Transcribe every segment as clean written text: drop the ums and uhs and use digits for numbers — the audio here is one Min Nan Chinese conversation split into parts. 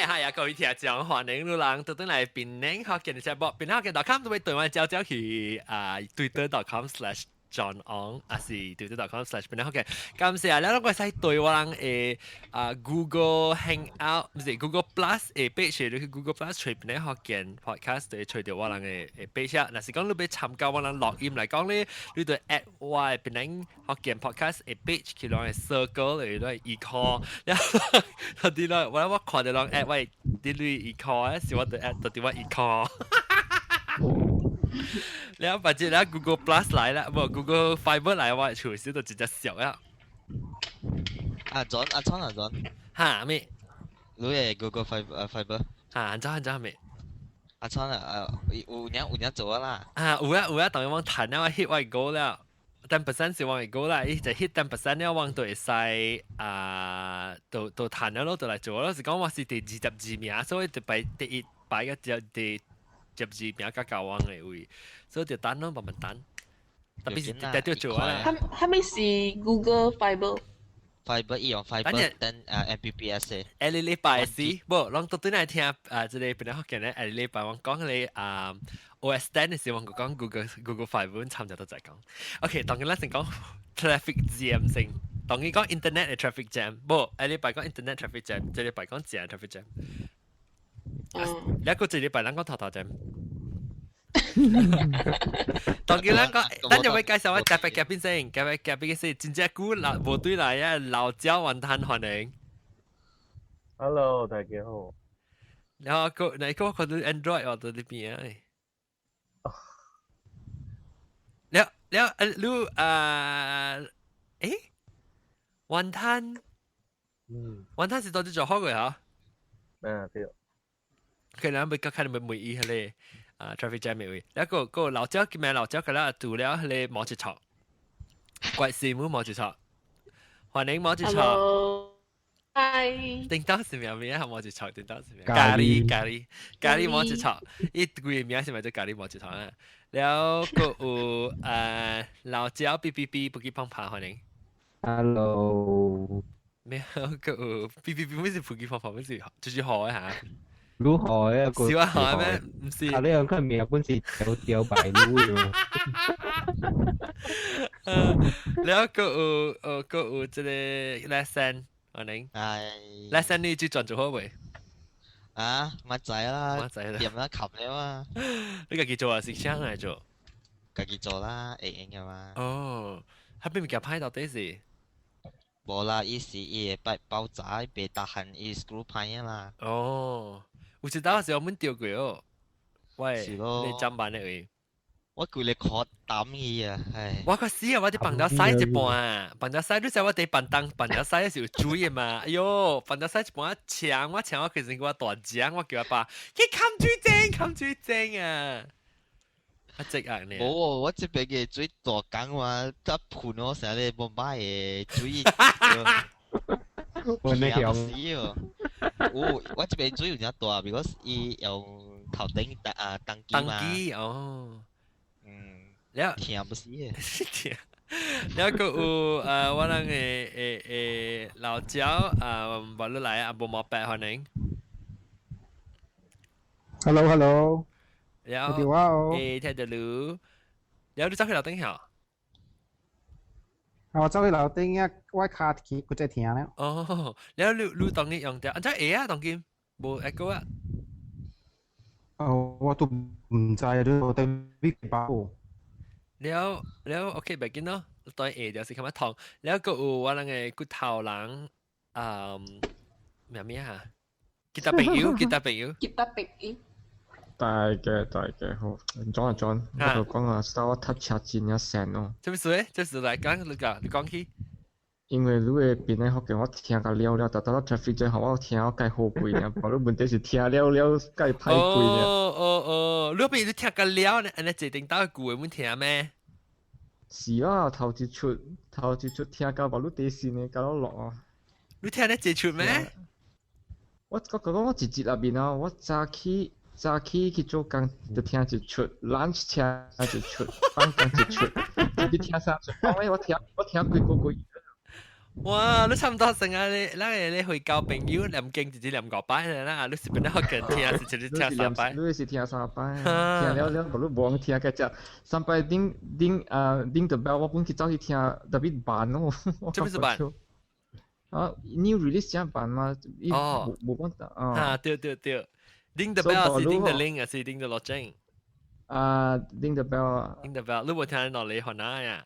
係啊，各位聽眾，歡迎你人倒轉來檳城福建節目，檳城福建 .com 都會對我招招去啊，twitter.com/JohnOng，還是 twitter.com/ 檳城福建。感謝啊，你攏會使對我人的啊 Google Hangout，毋是 Google Plus 的 page，你去 Google Plus 揣檳城福建 podcast 就會揣著我人的 page 啊。若是講你欲參加我人錄音來講咧，你就 add 我的檳城福建 podcast 的 page 去人的 circle 嚟來 icon，然後啲咧我看著人 add 我啲類 icon，是我就 add 到啲我 icon。了把這了 Google Plus 來啦，無 Google Fiber 來，我厝時就直接笑啦。阿 John，阿 John，阿 John，哈咩？你的 Google Fiber，哈，按怎按怎咩？阿 John 啊，有影有影做啦。啊，有啊有啊，當我彈了我 hit 我 goal 了，10% 是我 goal 啦，伊就 hit 10% 了，我就會使啊，就彈了咯，就來做咯。是講我是第22名，所以就排第一排個就第12名較高我的位，所以就等咯，慢慢等。特別是特別做啊。係咪是 Google Fiber？ Fiber 伊用 Fiber 等啊 Mbps 的。下禮拜是，無，攏都轉來聽啊，這個檳城福建咧，下禮拜我講彼個啊 OS X 的時，我講 Google Fiber 參就都在講。OK，當然咱先講 traffic jam 先，當然講 internet 的 traffic jam，無，下禮拜講 internet traffic jam，這禮拜講正 traffic jam。嗯。你一個這禮拜咱講頭頭 jam。當然咱講，咱就會介紹我特別嘉賓先，特別嘉賓是真正久老無對來啊，老焦雲吞歡迎。 Hello，大家好。然後個你個看到 Android 我到呢邊啊？了了你啊，誒，雲吞，雲吞是到底做好嘅嚇？啊對。佢兩邊各看你咪滿意彼個啊 traffic jam 的位，了個個老焦叫咩老焦，佢啦做了彼個毛一錯，怪師母毛一錯，歡迎毛一錯。 Hi。頂到是咩名啊？毛一錯，頂到是咩？咖喱咖喱咖喱毛一錯，伊規個名是咪叫咖喱毛一錯啊？了個有老焦 B B B 不記胖胖歡迎。 Hello。咩？個有 B B B 咩是不記胖胖？咩是就是好的嚇？如何啊？小啊海咩？唔是。啊，你兩個名本是條條白鷺喎。了個有個有這個 lesson 歡迎。係。 lesson 你最賺做好未？啊，乜仔啦，乜仔啦，掂啦，琴了啊。你家己做還是請來做？家己做啦，會用嘅嘛。哦，彼邊物件歹到底是？無啦，伊是伊會擺爆炸，袂得閒伊 screw 歹啊啦。哦，有一道時我們掉過哦。喂，是咯。你砧板的位。我規個殼膽伊啊，唉。我較死啊！我佇放咗洗一半啊，放咗洗，你知我佇飯當放咗洗是有水的嘛？哎喲，放咗洗一半搶我搶我其實我大獎，我叫阿爸去冚水井，冚水井啊！啊，這啊呢？無，我這邊的水大江嘛，則噴我成日無買的水。我那條。死哦！有，我這邊水有點大，because 伊用頭頂啊當機嘛。當機哦。嗯。了。聽不死的。聽。了閣有我人的的的老焦啊，無你來啊，無毛白歡迎。 Hello，Hello。了。電話哦。欸，聽到你。了，你走去樓頂曉？啊，我走去樓頂啊，我跤去閣再聽了。哦，了你當你用著，按怎會啊？當今無 echo 啊？哦，我都毋知啊，你無特別包。了了，OK，袂緊咯，當下就是較痛。了閣有我人的骨頭人，嗯，咩名啊？吉他朋友，吉他朋友。吉他朋友。大嘅大嘅好，John 啊 John，我就講啊，我搭車真正善哦。做咩事咧？這是來講你講，你講去。因為你的邊個福建我聽甲了了，逐逐 traffic jam 我聽我介好貴爾，無你問題是聽了了介歹貴爾。哦哦哦，你邊你聽甲了呢？按呢坐頂到舊的阮聽咩？是啊，頭一出頭一出聽到無你底線的，甲我落啊。你聽得這出咩？我講我一日內面啊，我早起早起去做工就聽一出，lunch 聽一出，放工一出，一日聽三出，講咧我聽我聽幾個月。哇！你差唔多成日你，咱個你去交朋友念經直接念五擺啦，你是本來學緊聽，是直接聽三擺。你是聽三擺，聽了了，無你無聽個只三擺頂頂啊頂 the bell，我本去走去聽特別慢哦。這不是慢？啊，new release 這慢嘛？哦，無無講啊。啊，對對對，ring the bell 是 ring the 鈴，還是 ring the 落鐘？啊，ring the bell。 ring the bell，你無聽落嚟河南呀？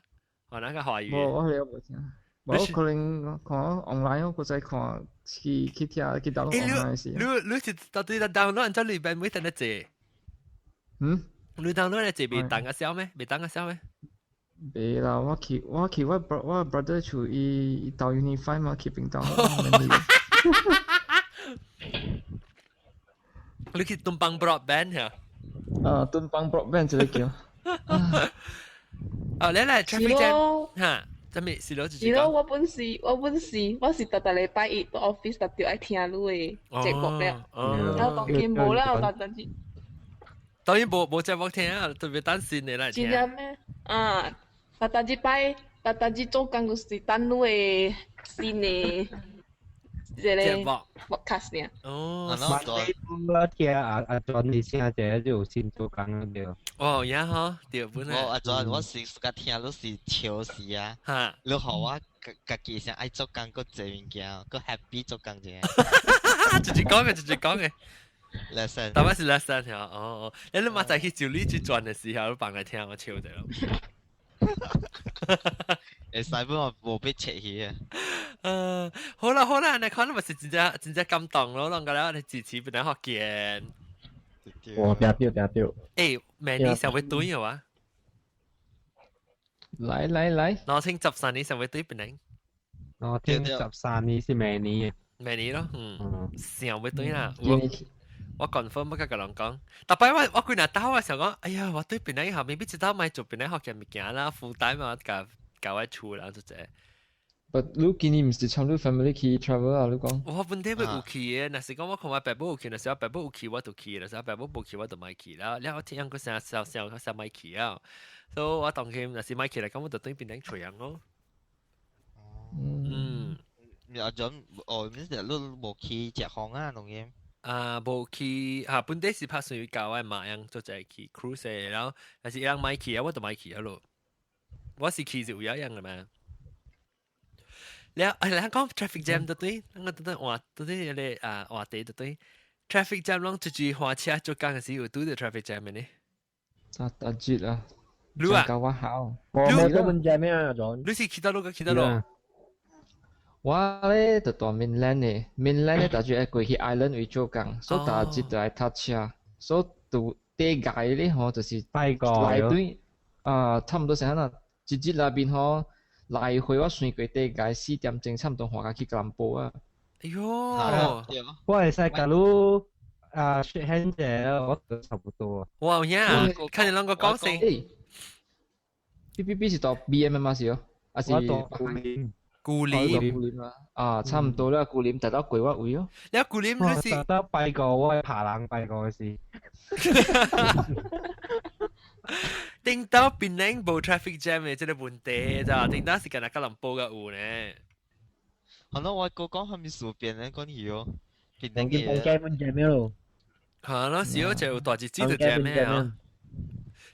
河南個華語。無，我係無聽。無可能看 online 我再看去去聽去 download online 是。你你是到底 download 按照裏邊每等得坐？嗯？你 download 來坐袂等個小咩？袂等個小咩？袂啦，我去我去我我 brother 厝伊伊到 Unify 嘛，去邊 download。你去東方 broadband 嚇？啊，東方 broadband 這個叫。哦，你來 traffic jam 嚇？啥物是咯？是咯，我本是我本是我是逐逐禮拜一到 office 特著愛聽你的節目了，然後當今無啦，我當陣時。當然無無節目聽啊，特別等新的來聽。真正咩？啊，逐逐日擺，逐逐日做工就是等你的新的這個 podcast 爾。哦，我聽阿阿轉你聲這就有新做工了對。哦，呀吼，對本來。我阿轉我是甲聽你是笑死啊！你予我家己想愛做工，閣做物件，閣 happy 做工者。直接講嘅，直接講嘅。 lesson，大擺是 lesson 嚇，哦哦，你你馬仔去就你去轉的時候，你放來聽我笑者咯。會使本我無必切去啊。好啦好啦，你看你咪是真正真正感動咯，攏個了你支持本來學見。哇，定對定對。欸，明年想要對嘅話？來來來。2013年想要對本來。2013年是明年。明年咯，嗯，想要對啦。我我 confirm 不甲個人講，特擺我我幾若兜我想講，哎呀，我對檳榔後面必知道買做檳榔學嘅物件啦，負擔嘛，甲甲我厝啦，就這。 But 你今年毋是參你 family 去 travel 啊？你講。我本底要有去嘅，若是講我看我爸母有去，若是我爸母有去，我就去；若是我爸母無去，我就莫去啦。了我聽講啥啥啥啥莫去啊，所以我當今若是莫去來講，我就對檳榔揣人咯。嗯。阿陣哦，你是你無去食風啊，當然。啊，無去啊，本底是拍算教我媽樣做者去 cruise 然後，但是伊人莫去啊，我就莫去啊咯。我是去就有一樣嘅嘛。了，你講 traffic jam 對對，我對對話對對你啊話題對對，traffic jam 攏出去換車做工嘅時有拄著 traffic jam 嘅呢？咋大熱啊？你啊？教我好。我冇得問題咩啊，John？你是去到路個去到路？我咧就住 mainland 的，mainland 咧大致愛過去 island 位做工，所以大致就愛搭車，所以就底界咧吼就是來對啊，差唔多是按怎，一日內面吼來回我算過底界4點鐘差唔多換去吉隆坡啊。哎喲，我會使共你啊 shake hand 者，我都差不多。哇有影，看你兩個講先。 B B B 是到 B M 嘛是哦，還是？我到古林。古林，古林啊，啊，差唔多啦，古林達到過我位哦。你古林你是得拜過我爬人拜過是。頂到檳榔無 traffic jam 嘅這個問題咋？頂到是干那吉隆坡嘅有呢。可能我哥講係咪隨便咧講嘢哦？檳榔嘅街本 jam 咩咯？係咯，是哦，就有大日子就 jam 咩啊？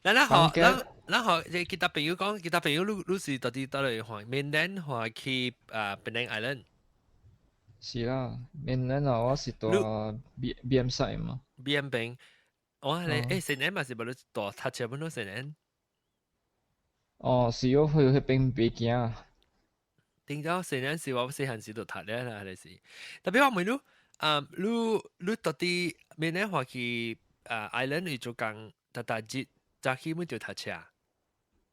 咱咱學咱。咱學其他朋友講，其他朋友你你是到底倒來換 mainland 換去啊檳榔 island？是啦，mainland 啊，我是住 B B M side 嘛。 B M 邊，我係你誒，成年嘛是無你住讀冊本咯，成年。哦，是哦，去彼邊袂驚。頂到成年時我細漢時就讀了啦，係是。特別我問你，啊，你你到底 mainland 換去啊 island 去做工，逐逐日早起滿就讀車？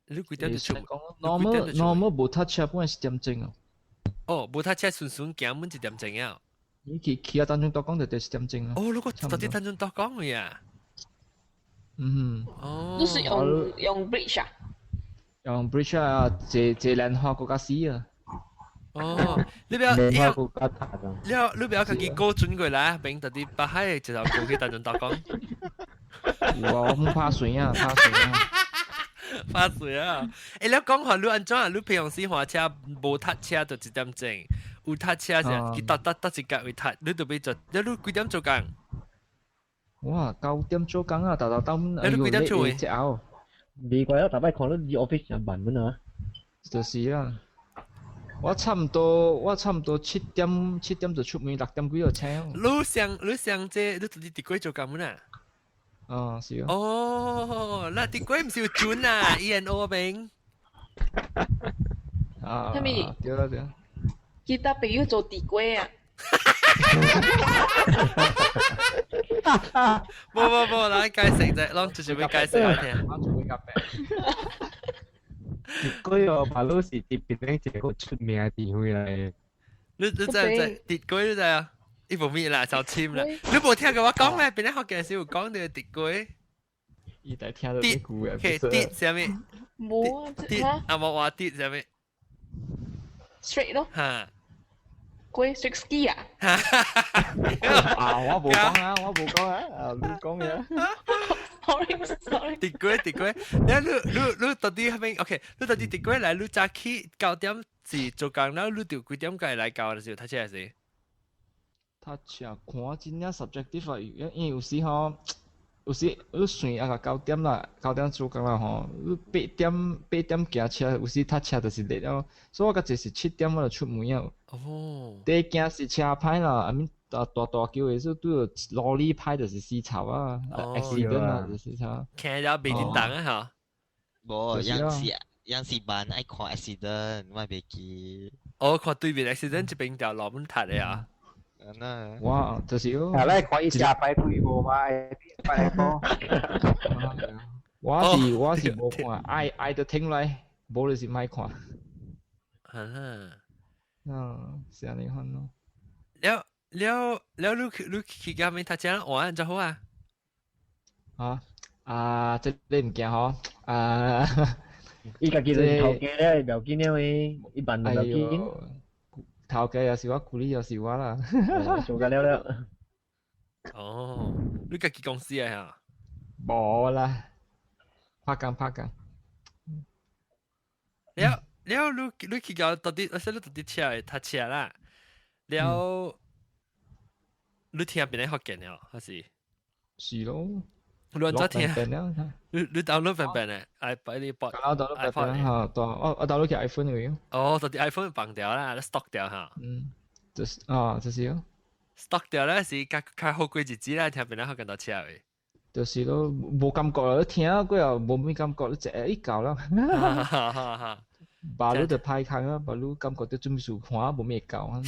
你幾點就出？ normal normal 無讀車本來一點鐘哦。哦，無讀車順順行滿一點鐘啊。你去去啊，丹中大港就得一點鐘咯。哦，如果到底丹中大港位啊？嗯。哦。你是用用 bridge 啊？用 bridge 啊，坐坐蓮花國家死啊。哦，你不要，蓮花國家塔啊。你要你不要家己過轉過來，免到底北海一條過去丹中大港。有啊，我唔怕水啊，怕水啊。發水啊！欸，你講話你按怎啊？你平常時駛車無踏車就一點鐘，有踏車時，佢搭搭搭一格會踏，你就欲做，你你幾點做工？哇，9點做工啊，豆豆等，你幾點出去？食後。未怪我逐擺看你佇 office 誠慢本啊。就是啦。我差唔多7點就出門，6點幾就醒。你上這，你到底佇幾做工本啊？哦，是哦。哦，那佇幾毋是有準啊？ENO 邊。啊，啥物？對啦對。其他朋友做佇粿啊？無無無，咱解釋者，攏就是欲解釋我聽。我做夾餅。鐵龜哦，馬路是佇邊頂一個出名的地方來。你知唔知？鐵龜你知啊？伊無咪啦，就簽啦。你無聽過我講咩？邊啲學嘅時有講到鐵龜。伊在聽到啲句啊。鐵鐵啥物？無啊，鐵啊無話鐵啥物？Straight 咯。嚇。龜 straight ski 啊？啊！我無講啊，我無講啊，你講嘅。 Sorry sorry。鐵龜鐵龜，你到底係咪？OK，你到底鐵龜來，你早起9點是做工了，你就幾點過來交的時候，讀冊時？讀冊看真正 subjective 啊，因為有時吼，有時你算啊個九點啦，九點做工啦吼，你8點行車，有時塞車就是熱了，所以我較濟是7點我就出門了。哦。第一件是車歹啦，啊面大大大橋的時候拄著羅里歹就是死臭啊，accident 啊就是死臭。聽了袂叮當啊嚇。無，樣是慢愛看 accident，我袂記。哦，看對面 accident 這邊條路本塌的啊。哇，就是咯。啊，你看伊車牌對無嘛？擺個。我是無看，愛愛就聽來，無就是莫看。啊。嗯，是按呢款咯。了了了，你去甲面讀冊玩就好啊。啊啊，這個物件吼，啊，伊家己是頭家咧，袂要緊了伊，伊辦袂要緊。頭家也是我，助理也是我啦。做甲了了。哦，你家己公司的哈？無啦，拍工拍工。了了，你去到到底，我說你到底車會讀冊啦。了，你聽邊個福建了，還是？是咯。你按怎聽？你 download 平平的，愛擺你播。我 download 平平嚇，我 download 去 iPhone 嘅。哦，到底 iPhone 放掉啦，你 stock 掉嚇。嗯，就是啊，就是咯。 stock 掉咧是較較好過日子啦，聽邊個福建到車的。就是咯，無感覺啦，你聽過後無咩感覺，你一下一到啦。哈哈哈！把你就歹空啊，把你感覺到做咩事看無咩夠。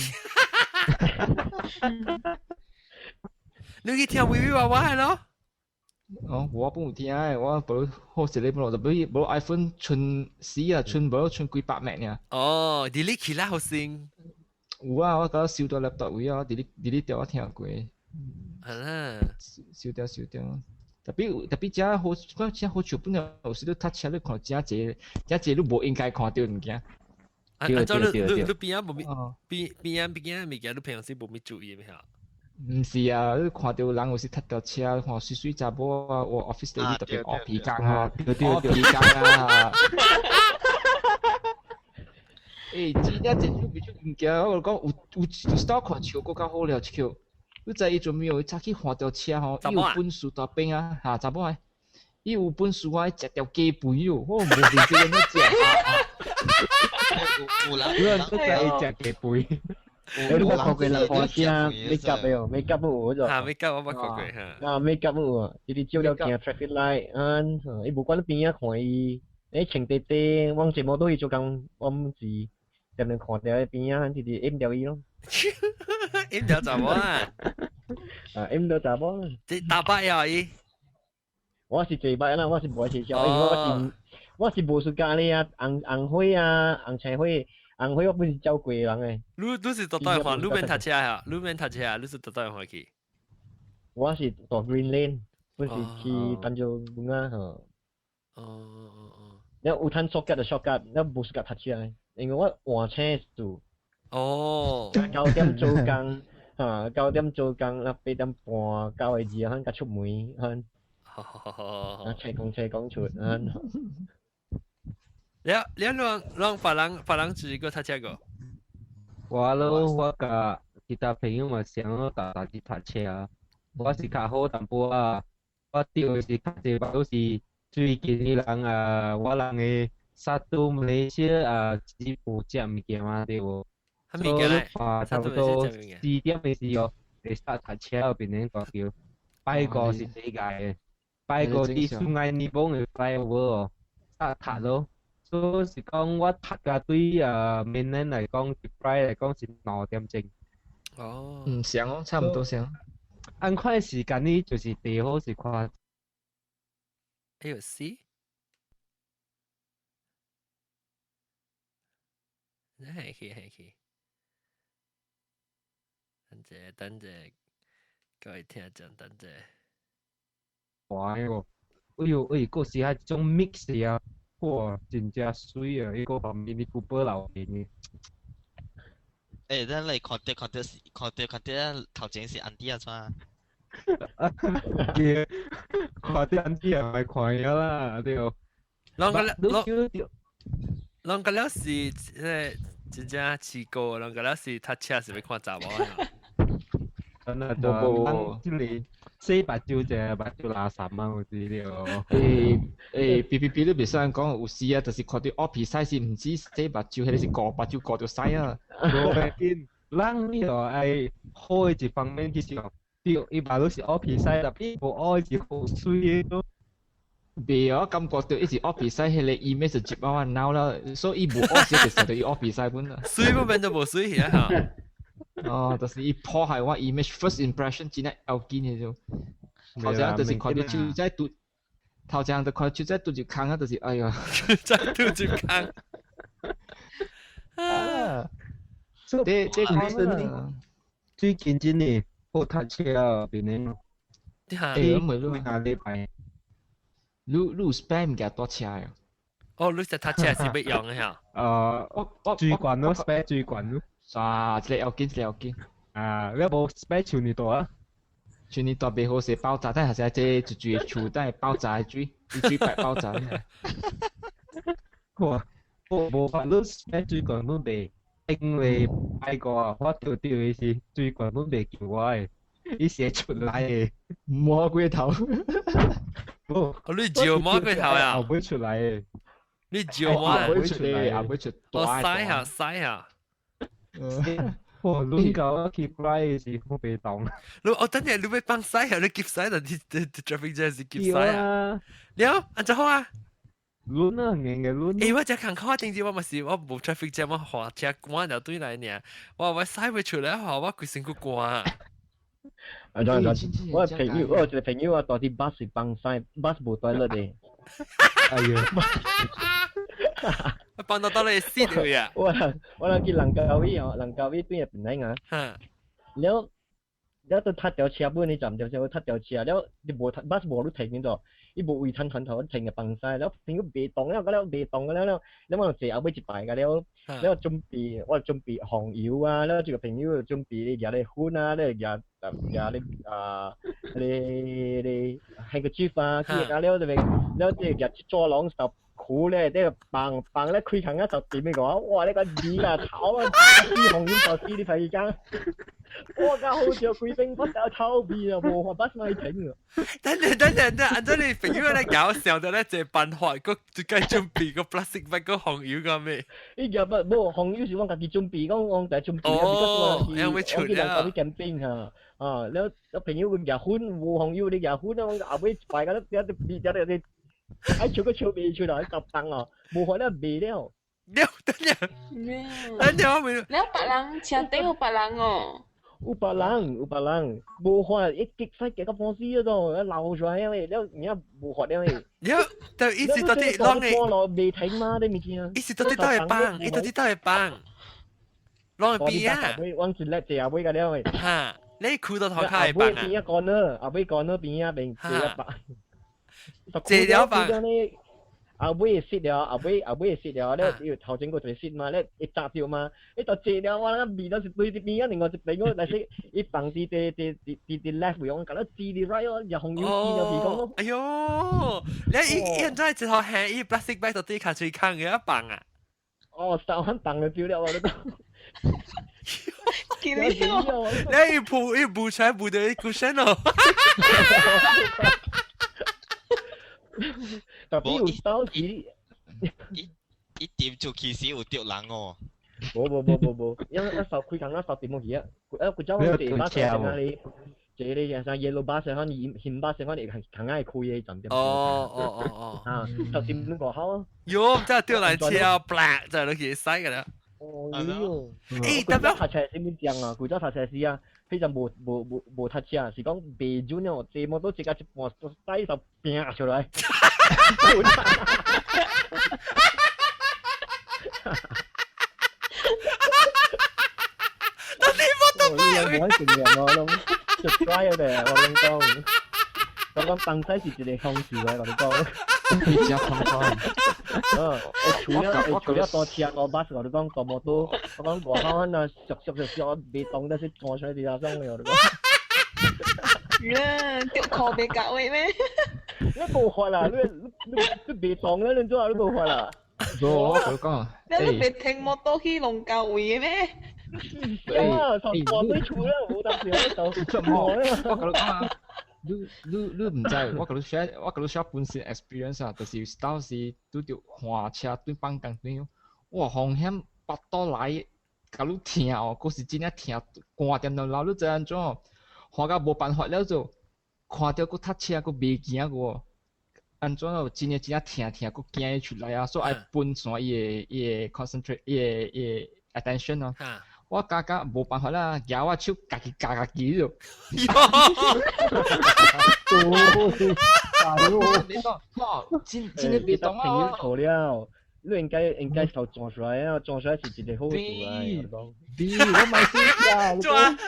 你去聽微微娃娃咯？哦，我本有聽的，我無好一個本，就比無 iPhone 剩死啊，剩無剩幾百 M 爾。哦，delete 起來好先。有啊，我甲收到 laptop 位啊，delete 掉我聽過。係啦。收掉收掉。特別遮好，講遮好笑，本來有時你讀車你看遮濟，遮濟你無應該看著物件。啊，啊，你邊仔無咪邊邊仔邊仔物件，你平常時無咪注意咩？毋是啊，你看著人有時踏條車，看水水查某啊，我 office 內底特別烏皮工啊，烏皮工啊。欸，真正濟種袂出物件，我講有有時看笑閣較好了，一笑。你知伊陣沒有？早起換條車吼，伊有本事大兵啊，嚇查某啊，伊有本事啊，食條雞肥哦，我無見這個咩食。有人有人都知伊食雞肥。你捌看過人換車 make up 的哦，make up 有嗰種。嚇 make up 我捌看過嚇。啊 make up 有啊，伊佇照了行 traffic light，啊，伊無管邊仔看伊，欸穿短短，往前摩托伊做工，我毋是定定看著邊仔，直直掩掉伊咯。掩掉查某啊？啊，掩掉查某。這打擺啊伊？我是坐擺啦，我是無愛坐車，因為我是無暑假咧啊，紅紅火啊，紅青火。紅火我本是走過人誒。你是倒倒換，你免讀車啊？你免讀車啊？你是倒倒換去？我是蹛 Green Lane，本是去丹州本啊吼。哦哦哦。你有趁 shortcut 就 shortcut，你無時間讀車，因為我換車做。哦。9點做工，嚇9點做工，啊8點半9個字，肯才出門，肯。好好好好。啊，車公車公出，肯。你讓讓別人別人自個讀冊個。我咯，我佮其他朋友嘛想咯，逐逐日讀冊啊。我是較好淡薄啊，我著是較濟擺都是最近的人啊，我人的 satu Malaysia 啊，是負責物件嘛對無？啥物件咧？差不多4點的時候，會使讀冊後邊咧大橋，拜五是世界的，拜五佇 Sungai Nibong 的 flyover 哦，使讀咯。所以是講我讀甲對啊 mainland 來講，fly 來講是2點鐘。哦。嗯，像哦，差唔多像。按款時間呢，就是最好是看。哎呦，C。係去係去。等者等者，各位聽眾等者。哇喲！哎呦哎，閣是彼種 mix 啊！哇，真正媠啊！伊個旁邊啲 Cooper 留言嘅。欸，咱來看著看著是看著看著，頭前是安迪啊，怎？對，看著安迪啊，咪看咗啦，對。啷個啷？啷個了是真正試過，啷個了是讀冊是欲看查某啊？真啊，就咱這裡洗目睭者，目睭垃圾啊，有時了。欸欸，B B B 你袂使講有時啊，就是看著 office 是毋止洗目睭，彼個是顧目睭顧著屎啊。無要緊，人你哦愛好的一方面其實哦，對，伊嘛攏是 office，但伊無愛是好媠的咯。袂哦，感覺著伊是 office 彼個 image 就接我腦啦，所以伊無 office 就成著伊 office 本啦。媠不變做無媠去啊！哦，就是伊破壞我 image first impression 真係要緊彼種。頭前就是看著手在拄，頭前就看手在拄一空啊，就是哎呀，再拄一空。啊！這這講最近真的好讀冊啊，變年。欸，唔係你下禮拜。你你有 spare 物件帶車啊？哦，你是讀冊是欲用的嚇？我水罐咯，spare 水罐咯。啊，這個要緊，這個要緊。啊，你無 spare 樹泥大啊？樹泥大袂好勢爆炸，但係是這一水樹等下爆炸的水，伊水白爆炸。哇！我無法你 spare 水罐攏袂，因為拜過我著著的是水罐攏袂救我的，伊寫出來的魔鬼頭。哦，你照魔鬼頭呀？後尾出來的。你照魔？後尾出來，後尾出。我洗下洗下。哇！你搞我去 fly 時我袂動。你我等下你欲放屎啊？你急屎就你 traffic jam 是急屎啊？了，按怎好啊？輪啊，硬嘅輪。欸，我這看看頂次我嘛是我無 traffic jam，我滑車關就對來爾，我我屎袂出來，我規身軀寒。啊，對對，我朋友，我有一個朋友啊，住佇 bus 是放屎，bus 無 toilet 的。哎呦！放到到你死去啊！我我人去蘭卡威哦，蘭卡威對入邊啊。了了，都踏條車本，你站條車，我踏條車了，你無 bus 無你停咗，伊無位停停頭，停個放屎，了朋友袂動了，了袂動了了，了我坐後尾一排個了，了準備我準備紅油啊，了這個朋友準備舉咧粉啊，咧舉舉咧啊，咧咧 handkerchief 啊，去啊了就邊，了這舉一抓籠就。苦咧，這個放放咧開窗啊，就點個，哇！你個魚啊，頭啊，死紅油就死你肺間，我家好似貴兵不搞臭味啊，無法把咪停啊！等陣等陣等，按照你朋友咧搞笑的咧，這辦法個就該準備個 plastic bag 個紅油個咩？伊入不無紅油是我家己準備，講我家準備哦，因為出了。我去 camping 嚇，啊，了了朋友佢夾粉無紅油，你夾粉啊，我後尾排個咧，一啲一啲一啲。哎，笑個笑未出來，十檔哦，無法了賣了。了，等下，等下我未。了別人車頂有別人哦。有別人，有別人，無法一激使激到半死嗰種，流出來了，了而無法了。了，就一直到底啷個？未停嘛，啲物件。一直到底倒會放，一到底倒會放，啷個邊啊？我是叻隻後尾個了的。哈，你褲到頭卡會放啊？邊啊個呢？後尾個呢邊啊邊一百。借了吧。後尾蝕了，後尾蝕了，咧要頭前個就蝕嘛，咧一砸掉嘛，一就借了，我那面都是對啲邊啊，另外一邊我，但是伊放佇佇佇佇佇佇 left 位，我搞到指佇 right 哦，又紅油指了鼻講咯。哎喲，你伊伊怎一號輕伊 plastic bag 到底卡喙空嘅一放啊？哦，三番放就丟了我都講。見你哦，你伊鋪伊鋪出來鋪到伊 cushion 哦。特別有當時，一點就其實有著人哦。無無無無無，因為一手開工一手點去啊？誒，佢走我坐巴士上啊，你坐你像 yellow 巴士，可能現巴士可能係行愛開嘅站點。哦哦哦哦。啊，就點個好。喲，真係掉來車，啪就落去使㗎啦。哦喲，誒，特別讀冊是物講啊？古早讀冊時啊，彼陣無無無無讀冊，是講袂準哦，坐摩托坐到一半，都使就拼出來。到底摩托摆？你冇经验哦，攏就拽嘅，我攏講，講講當西是一個方式來，我你講。你真瘋狂。除了搭車搭巴士，我你講搭摩托，我講外口那熟熟熟熟，袂當得是轉出來佇遐爽的，我你講。嗯，掉褲袂到位咩？你無法啦，你你袂當啦，你做啊，你無法啦。無，我同你講，你袂停摩托去龍溝位的咩？啊，從大對厝啦，無當時我就出魔。我同你講啊，你你你毋知，我共你 share，我共你 share 本身 experience 啊，就是當時拄著換車對放工對，哇，風險腹肚來，共你疼哦，閣是真正疼，寒點點流，你知按怎？換到無辦法了就，看著閣塞車閣袂行個，按怎哦？真正真正疼疼，閣驚出來啊，所以愛分散伊的伊的 concentrate，伊的伊的 attention 哦。我感覺無辦法啦，舉我手家己咬家己就。你講，哇，真真的袂當啊！朋友錯了，你應該頭撞出來啊，撞出來是一個好事啊！我講。對，我買先啊！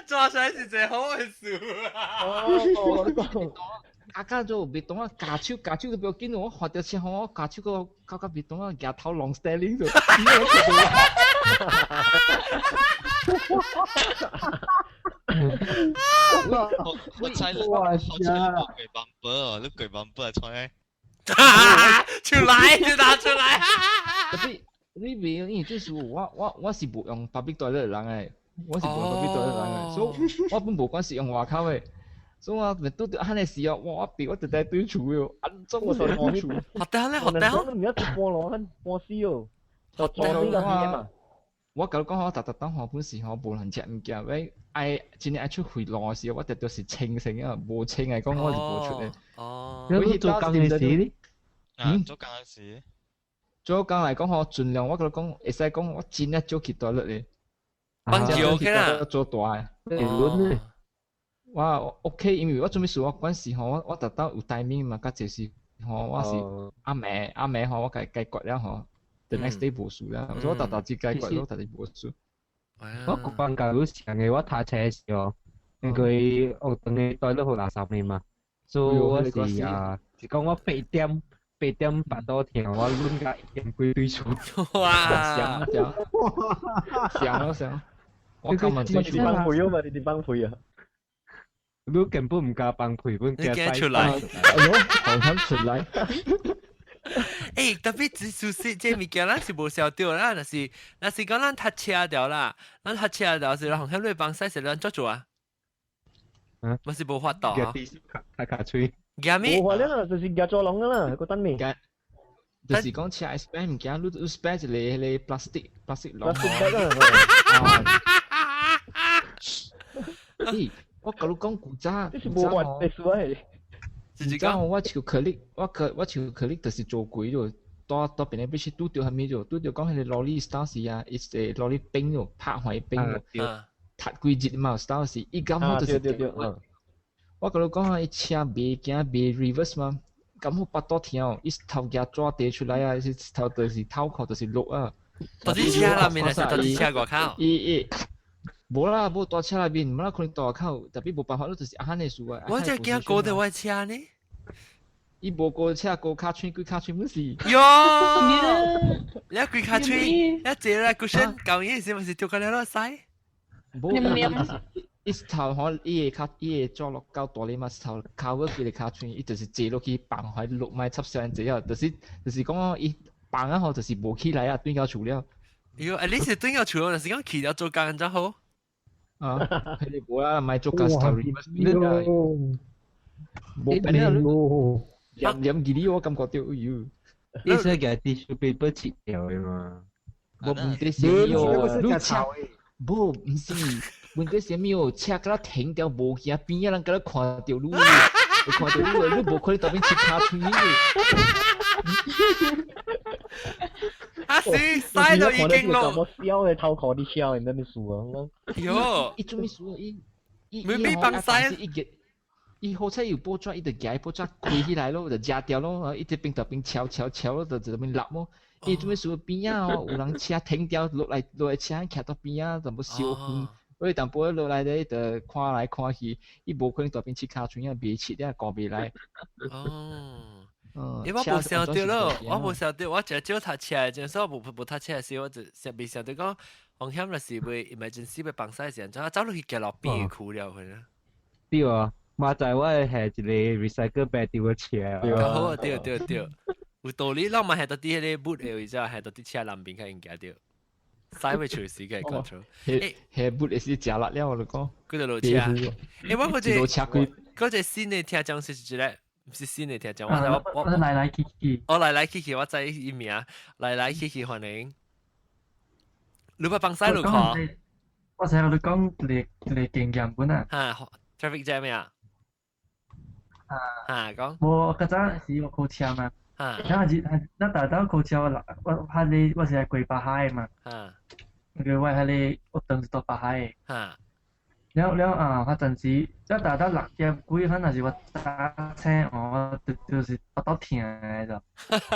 撞出來是一個好的事啊！哦，我講。阿家就袂當啊，咬手咬手都不要緊，我看著車吼，我咬手個感覺袂當啊，舉頭龍 styling 就。我猜我猜你鬼 bumper 哦，你鬼 bumper 出來，出來就拿出來。特別你袂，因為這時我是無用 public toilet 的人誒，我是無用 public toilet 的人誒，所以我本無管是用外口的。所以我咪拄著按呢時哦，哇！我別我直接對厝喲，安怎我對厝？學得咧，學得。唔一半咯，半死哦，就撞死個嘛。我甲你講，我逐逐當看本時吼，無人食物件，欲愛真正愛出回路的時候，我直直是清醒啊，無清來講我是無出的。哦。你做工的時呢？嗯，做工的時。做工來講吼，盡量我甲你講，會使講我真正少去大力的。幫少去啦。做大的。哦。我 OK，因為我做咩事我嗰時吼，我特登有 timing 嘛，較濟時吼，我是暗暝暗暝吼，我解解決了吼。The next day 無事啦，所以我特特只解決咯，特特無事。我國放假有時嘅，我讀冊時候，因為學堂嘅袋都好垃圾嘅嘛，所以我是啊，是講我8點8肚疼，我攆到1點幾對厝。哇！想想想咯想，我今日你是放屁啊嘛？你是放屁啊？你根本唔敢放屁，本驚出來。哎喲，好想出來。欸，特別只事實，這物件咱是無曉得啦，若是講咱塞車掉啦，咱塞車掉是紅險你幫使是咱做做啊？嗯，我是無法度啊。卡卡喙。夾咩？無法啦，就是夾做籠啦，個等面。就是講車 spare 物件，你 spare 一個彼個 plastic plastic 籠。咦，我共你講古早，這是無法的事啊！古早我像可力，我像可力就是做鬼就，到到邊個必須拄著啥物就，拄著講彼個羅厘當時啊，伊個羅厘冰就拍壞冰就，踢幾日嘛，當時伊感覺就是。對對對。我共你講啊，伊車袂驚袂 reverse 嘛，感覺腹肚疼哦，伊頭夾紙地出來啊，伊頭就是頭殼就是落啊。到底車內面還是到底車外口？伊伊。無啦，無大車內面，無啦可能大口，特別無辦法，你就是按呢事啊。我真驚過到我車呢。伊無過車過跤喙，規跤喙本是。喲，你規跤喙，一坐啦，cushion 舊嘢是咪是掉個了咯使？無，伊頭吼，伊個跤，伊個抓落夠大力嘛，頭 cover 佢個跤喙，伊就是坐落去放開落麥插上坐了，就是講伊放啊吼，就是無起來啊，轉到厝了。喲，啊你是轉到厝，就是講去了做工就好。啊，佢哋無啦，咪做工頭 reverse 無變啊！黏黏記哩，我感覺到，哎呦！你是個 tissue paper 切掉的嘛？無問題是哦，你車無毋是問題是啥物哦？車敢若停掉無行邊仔人敢若看著你，看著你，你無可能當面切跤喙的。啊是，曬到已經咯。我笑的頭殼你笑的，咩事啊？喲，伊做咩事啊？伊伊沒被放曬。伊好彩有報紙，伊就舉報紙開起來咯，就食掉咯，伊這邊就邊敲敲敲咯，就這邊立咯。伊做咩事邊仔哦，有人車停掉落來落來車徛到邊仔，淡薄小遠，所以淡薄落來咧就看來看去，伊無可能大邊切跤喙啊，袂切了顧袂來。哦，因為我無想到咯，我無想到，我只少讀車，陣時我無無讀車時，我就想未想到講風險若是會 emergency 欲放屎時陣，走落去行路邊區了去啦。對啊。嘛在我係一個 recycle bag 丟個車。好啊，對對對，有道理。咱嘛係到啲迄個 boot 的位置，係到啲車南邊較應該對。使會隨時嘅 control。迄迄 boot 是食力了，我就講。幾條路車？欸，我嗰隻嗰隻新的聽講是一個，毋是新的聽講，我我來來去去。我來來去去，我知伊名，來來去去歡迎。你捌放屎路看？我成日都講一個一個經驗本啊。嚇，traffic jam 呀？啊，講。無，較早時我考車嘛。啊。然後是，咱大早考車，我我彼個我是來過北海的嘛。啊。因為我彼個我當時住北海的。啊。了了啊，彼陣時，咱大早6點幾，反正是我早醒哦，我就是腹肚疼的就。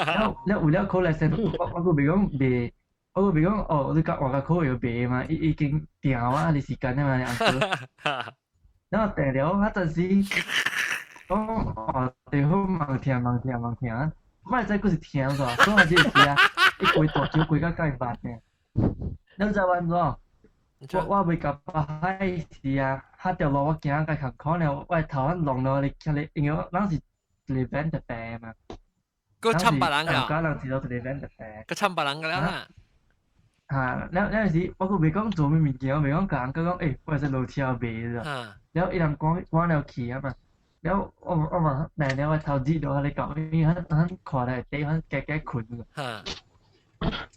了了為了考來先，我我閣袂講袂，我閣袂講哦，你較外較考會袂嘛？伊已經定我啊，你時間啊嘛，阿哥。然後定了，彼陣時。講哦，對好，茫疼茫疼茫疼，莫知閣是疼煞，所以這個時啊，伊規大橋規甲甲伊肉疼。你知影按怎？我我未到北海時啊，彼條路我行較艱苦了，我頭仔弄落嚟，徛咧，因為咱是一個 van 特白嘛。閣參別人啊！人是一個 van 特白。閣參別人個啦。嚇！了了時，我閣袂講做啥物件，我袂講共人講，欸，我會使落車袂咋？了伊人趕趕了去啊嘛。了我我嘛，來了我頭熱到咧講，因為咱咱看來底，咱加加困。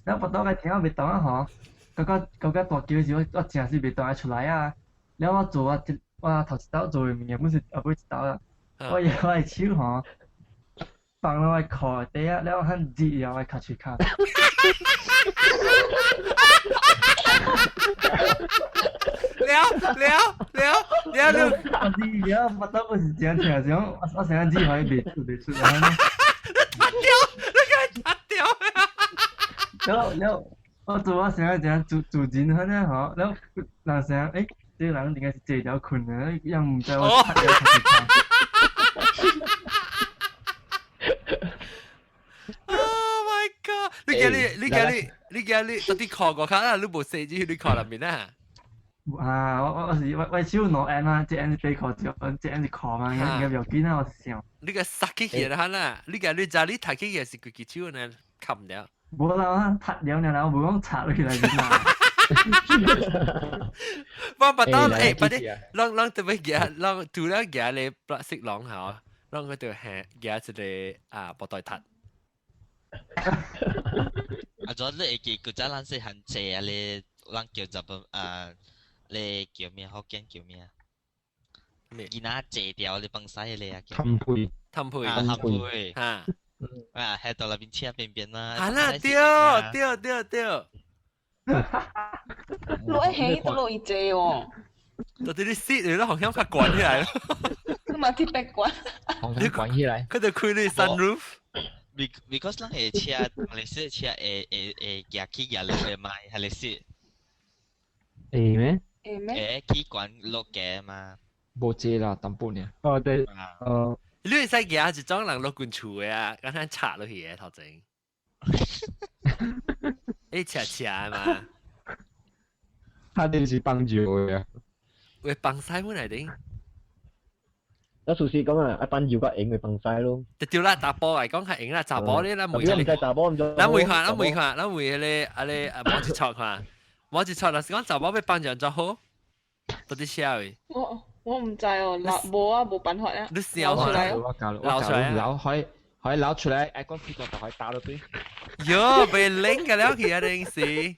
了腹肚個疼袂動啊吼，感覺感覺大橋時我我誠是袂動會出來啊。了我做我我頭一道做的物件，本是後尾一道啊。我用我的手吼，放落我褲底啊，了很熱啊，我尻喙跤。了了了了了！我知了，腹肚不是真疼，是講我我成日熱，伊袂出袂出啊。脱掉，你個脫掉。了了，我做我成日這樣主主人安尼吼，了人成欸，這個人應該是坐了睏的，樣毋知我脫掉尻喙跤。 Oh my god！你今日你今日你今日到底考過卡啦？你無寫字你考入面啊？啊！我我我是我我手兩按啊，這按是背褲這這按是褲嘛，應該應該不要緊啊，我是想。你個塞起去啦啦！你個你知你提起去是幾支手呢？冚唔了。無啦，踢了爾啦，我無講插落去內面啦。我不當欸，不啲，攏攏特別夾，攏除了夾咧白色攏吼，攏佢就係夾一個啊布袋塔。啊，仲你會記古早咱細漢坐啊咧，咱叫日本啊，咧叫咩？福建叫咩啊？囡仔坐掉咧放屎咧啊！氹配，氹配，啊，氹配，嚇！啊，喺到那邊車邊邊啦。啊啦，對對對對。落去都落去坐哦。到底你死你都好像較關起來咯。你嘛鐵白關。好像關起來。佢就開你 sunroof。 Because 咱的車，馬來西亞車會會會行起行落的嘛，還是？會咩？會咩？會起懸落低嘛。無坐啦，淡薄爾。哦對，哦。你會使行一種人落滾厝的啊，敢若插落去的頭前。欸，斜斜的嘛。他哋是幫助嘅。會放屎本來頂。有事實講啊，一班搖個影咪放屎咯。就對啦，查甫嚟講係用啦，查甫咧，咱每唔使查甫唔做。咱每看，咱每看，咱每迄個啊咧啊，摸一撮看，摸一撮，若是講查某欲放上就好，不得寫的。我唔知哦，留無啊，無辦法啊。你笑出來，流出來，流可以可以流出來，愛講屁股就可以打到對。喲，被拎個了去啊，定是。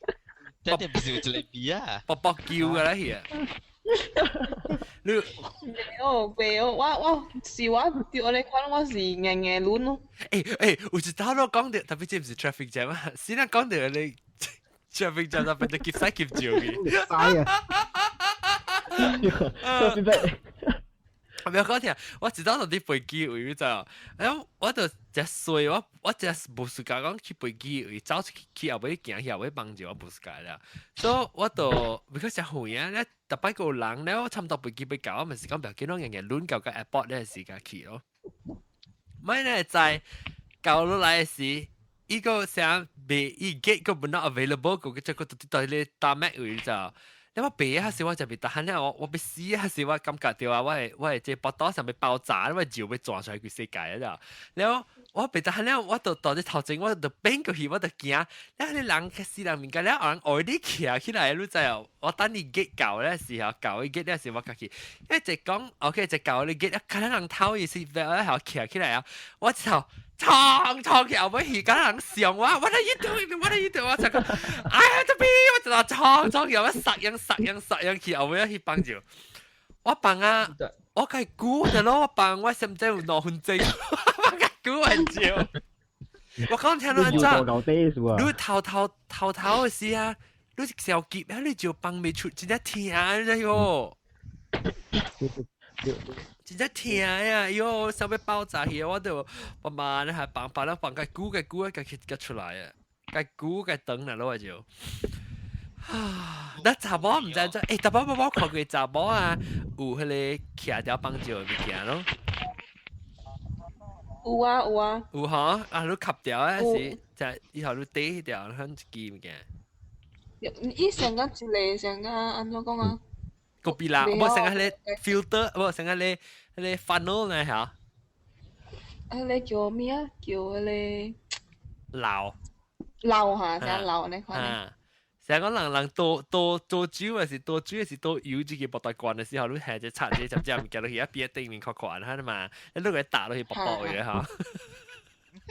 這點不是有一個味啊？卜卜叫個了去啊！你袂哦，袂哦，我是我對我來看，我是硬硬攆咯。欸欸，有一頭都講到，特別這毋是 traffic jam 啊，先咱講到你 traffic jam 特別就夾屎夾照嘅。屎啊！我不要講聽，我一早就佇飛機位就，哎，我就食衰，我食無時間講去飛機位，走出去去後尾行去後尾幫助我無時間了，所以我就比較食遠啊，咧逐擺個有人咧，我差毋多飛機欲到，我咪是講不要緊，我硬硬攆到個 airport 咧時間去咯。莫咧知到落來時，伊個啥未伊 gate 個 not available，個個這個到咧打麥位就。你我白啊時我就袂得閒咧，我欲死啊時我感覺到啊，我的這腹肚上欲爆炸，我尿欲撞出來規世界啊！了我袂得閒了，我就蹛佇頭前，我就變過去，我就驚。了彼人較死人物件，了有人愛你徛起來，你知哦？我等伊 gate 到咧時候，到伊 gate 咧時我家己，因為一講 OK，一到你 gate，看咱人頭伊是咧曉徛起來啊！我就衝衝去後尾去，敢人上我，what are you doing？What are you doing？我就講，I have to pee，我就衝衝去後尾殺樣殺樣殺樣去後尾去幫助。我放啊，我計估就咯，我放我甚至有2分鐘，我計估完照。我講聽到按怎？你頭頭頭頭的時啊，你小急啊，你就放袂出，真正疼啊！喲。真正疼呀！喲，想欲爆炸去，我就慢慢咧係放放了放個久個久個個出來啊，個久個長啦，攞就。啊！那查某毋知怎，欸，查某我看過查某啊，有彼個徛條放尿的物件咯。有啊有啊。有吼，啊，你吸掉啊是，就以後你缀掉，響一支物件。伊上個一個上個按怎講啊？個別啦，無成個彼個 filter，無成個彼個彼個 funnel 呢嚇。彼個叫咩啊？叫彼個。漏。漏嚇，成漏呢款。成個人人倒倒倒酒還是倒水還是倒油，這個無大罐的時候，你下只插這只只物件落去，啊邊頂面寬寬下嘛，你落去打落去薄薄的吼。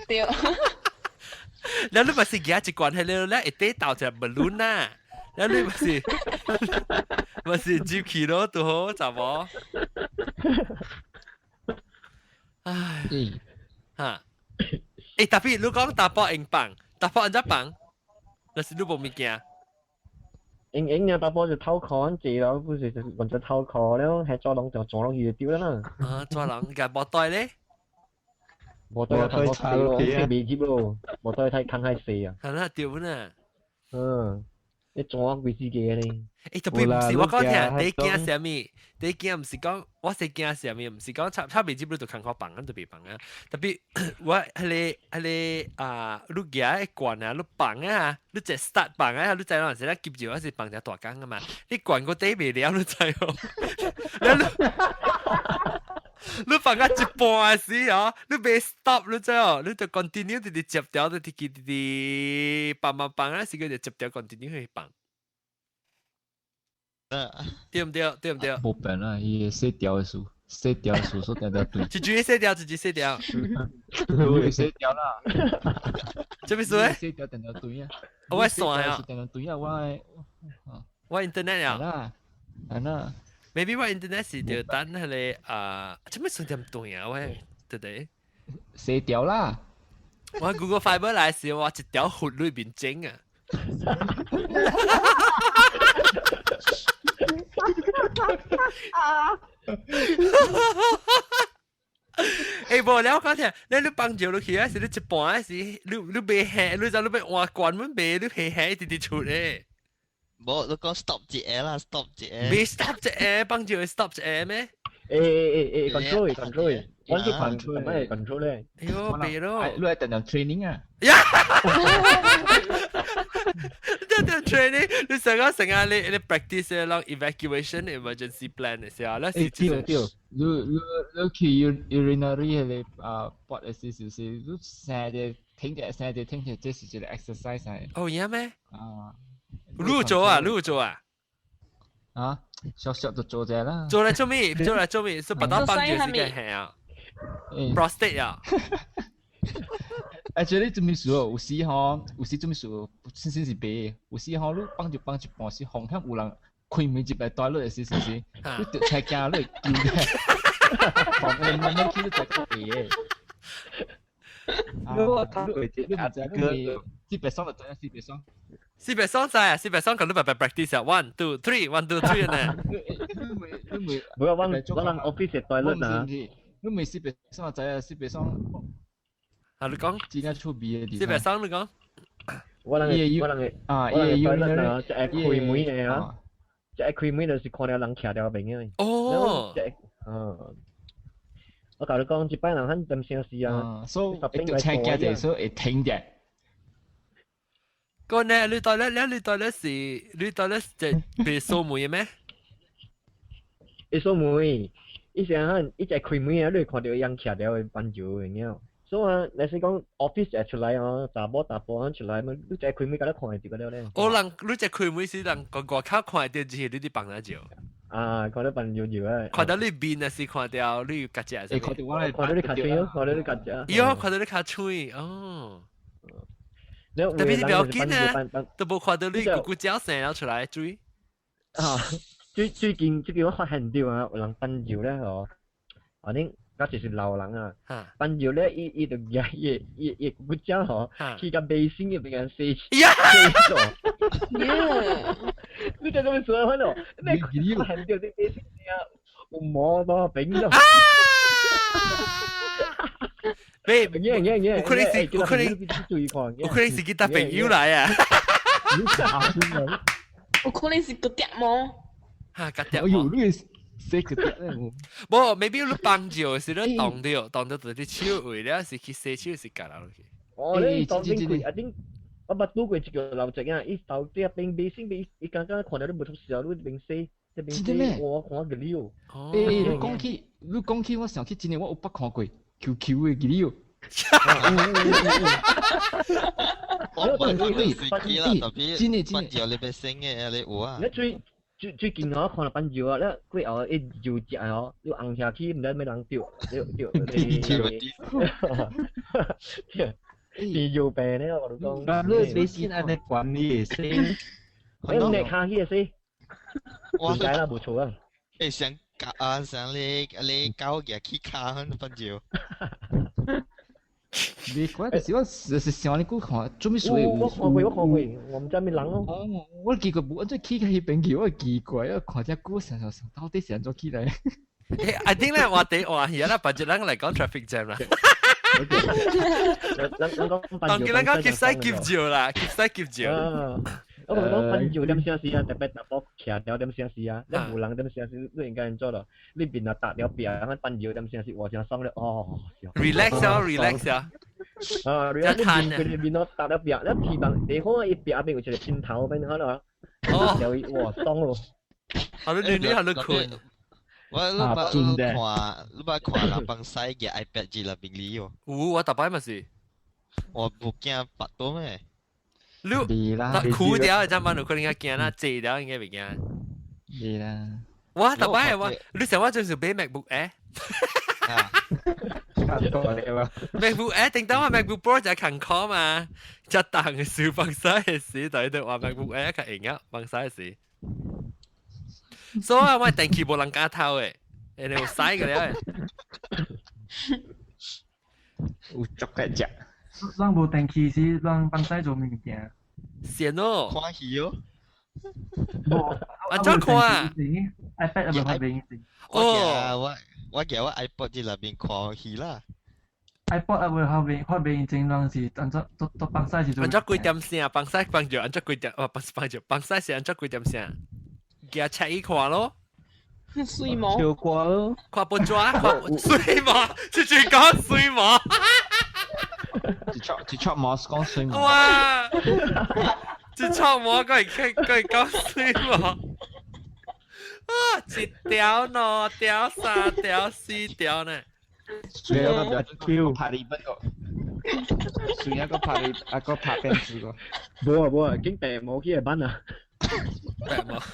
對。然後你嘛是舉一罐，彼個咧會底倒一個 balloon 啊，然後你嘛是嘛是入去咯，拄好，查某。唉。哈。欸，特別你講查埔用放，查埔按怎放？若是你無物件。用用啊，查埔就透殼坐咯，不是就用咗透殼了，係抓籠就撞落去就丟啦啦。啊，抓籠，個無袋咧？無袋太細咯，未接咯，無袋太坑太細啊。係啦，丟呢。嗯，你撞幾時嘅咧？欸，特別毋是我講聽，你驚啥物？你驚毋是講，我是驚啥物？毋是講插插未接你就艱苦放，咱就袂放啊。特別我彼個彼個啊，你舉的罐啊，你放啊，你一 start 放啊，你知影時咱急尿還是放只大工啊嘛？你罐個底袂了，你知哦？你放到一半的時哦，你袂 stop 你知哦？你就 continue 直直接條，直直直直放放放啊，時佢就接條 continue 去放。對毋對？對毋對？無變啦，伊洗掉的數，洗掉的數，所定定對。一句洗掉，一句洗掉。洗掉啦。這咩事咧？洗掉定定對啊。我線啊。定定對啊，我的。我 internet 啊。啊。啊那。 Maybe 我 internet 是著等彼個啊，這咩算點對啊？我對對。洗掉啦。我 Google Fiber 來時，我一條血裏面整啊。欸，無了，我講聽，你幫助你去啊，是你一半時，你袂下，你知你欲換罐阮袂，你下下一直直出咧。無，你講 stop 一下啦，stop 一下。袂 stop 一下，幫助會 stop 一下咩？欸欸欸，control control，我去 control 咩 control 咧？哎呦，別咯！你係定定 training 啊？呀！定定 training，你成個成日你 practice 嘅啷 evacuation emergency plan 嘅時候，你是對對，你去 urinary 迄個啊，搏嘅時就是你成日聽著成日聽著，這是一個 exercise 嚟。哦，有咩？啊，你做啊，你做啊？啊，小小就做者啦。做嚟做咩？做嚟做咩？是不到幫住是嘅係啊？prostate 啊？ Actually 做咩事哦？有時吼，有時做咩事？先先是白，有時吼，你放就放一半時，風險有人開門入來帶落來時，是不是？你著車驚，你會救嘅。防你慢慢去，你就個白嘅。我睇過你唔知你四百雙就知影四百雙。四百雙知啊，四百雙佢都白白 practice 啊，one two three，one two three 呢。你未？冇啊，我我人 office 嘅 toilet 啊。你未四百雙就知啊，四百雙。啊，你講。真正趣味嘅。四百雙你講。我人嘅我人嘅啊，我人嘅 toilet 啊，就係開門嘅啊，就係開門就是看到人徛條邊嘅。哦。嗯。我甲你講，一擺人很點聲事啊，所以會車驚者，所以會停者。個呢？你對咧，你對咧是，你對咧就別掃門嘅咩？會掃門，伊成日伊一開門啊，你會看到伊人徛條嘅板橋嘅，所以啊，若是講 office 會出來哦，查某查甫出來嘛，你一開門甲你看會到個了咧。哦，人你一開門時，人個外口看會到就是你佇放哪照。啊，看到放尿尿啊！看到你面還是看到你腳隻？欸，看到我看到你跤喙哦，看到你腳隻。喲，看到你跤喙哦。特別是不要緊啊，都無看到你咕咕叫聲了出來水。啊，最近我發現到啊，有人放尿咧吼，反正嗰就是老人啊，放尿咧，伊就舉伊伊伊咕咕叫吼，去甲微信入邊洗洗咗。你就咁樣說翻咯，你發現到啲微信啊，有毛多病咗。別，有可能是，有可能，有可能是佢搭朋友來啊。有可能是個碟毛。嚇，個碟毛。哎呦，你洗個碟咧？無，maybe 你幫住是你擋到，擋到就啲手位了，是去洗手是隔落去。哦，你當邊開啊頂，我捌拄過一個老者啊，伊頭底邊微信邊，伊剛剛看到你無出事啊，你邊洗，這邊洗，我看個了。欸，你講起，你講起，我想起真的，我有捌看過 QQ 的資料。我唔係飛機啦，特別真的你要升嘅，你有啊？你最近我看了班尿啊，你過後一尿食哦，你紅下去，毋知咩人丟丟丟，你尿病咧，我都講。你微信按呢管理先，你你卡起先，點解啦？無錯啊。欸，想搞啊，想你搞嘢去卡很班尿。你怪就是我就是想你估看做咩事？我看過，我看過，我唔知咩人咯。哦，我記過無，這起個彼邊去，我奇怪，我看這久想想想，到底是按怎起來？欸，I think 咧，我哋哇，而家咧，白隻人嚟講 traffic jam 啦。當佢人講劫西劫照啦，劫西劫照。我同你講，噴尿點聲事啊，特別查甫徛條點聲事啊，你無人點聲事，你應該做咯。你面啊搭了壁，咁噴尿點聲事，我真爽了哦。 relax 啊，relax 啊。啊，你面佢面咯搭了壁，你皮板你好伊壁邊有一個枕頭邊好咯。哦。哇，爽咯。好你你好你困。我你捌你看你捌看人幫西嘅 iPad 字內邊裡哦。有，我逐擺嘛是。我無驚拔到咩？你苦掉，真嘛有可能較驚啦，濟掉應該袂驚。是啦。我逐擺我，你想我就是買 MacBook Air。MacBook Air 頂當我 MacBook Pro 就近考嘛，就當小放西嘅時，對對話 MacBook Air 較型啊，放西嘅時。所以我電器無人敢偷嘅，因為有使嘅咧。有足嘅隻。咱無電器是咱放西做物件。先哦。看戲哦。無。啊，怎看啊？iPad 也無發明。哦。我記我 iPod 佇內面看戲啦。 iPod 也無發明，發明前人是按怎做做放西是做。按怎幾點聲？放西放著按怎幾點？哦，不是放著，放西是按怎幾點聲？寄 check 伊看咯。水毛。笑歌咯。看報紙，看水毛，直接講水毛。一撮一撮毛講水毛。哇！一撮毛，佢係佢係講水毛。啊！一條、兩條、三條、四條呢。水一個 Q 拍你不個，水一個拍你一個拍邊子個。無啊無啊，經病毛去個班啊。病毛。啊！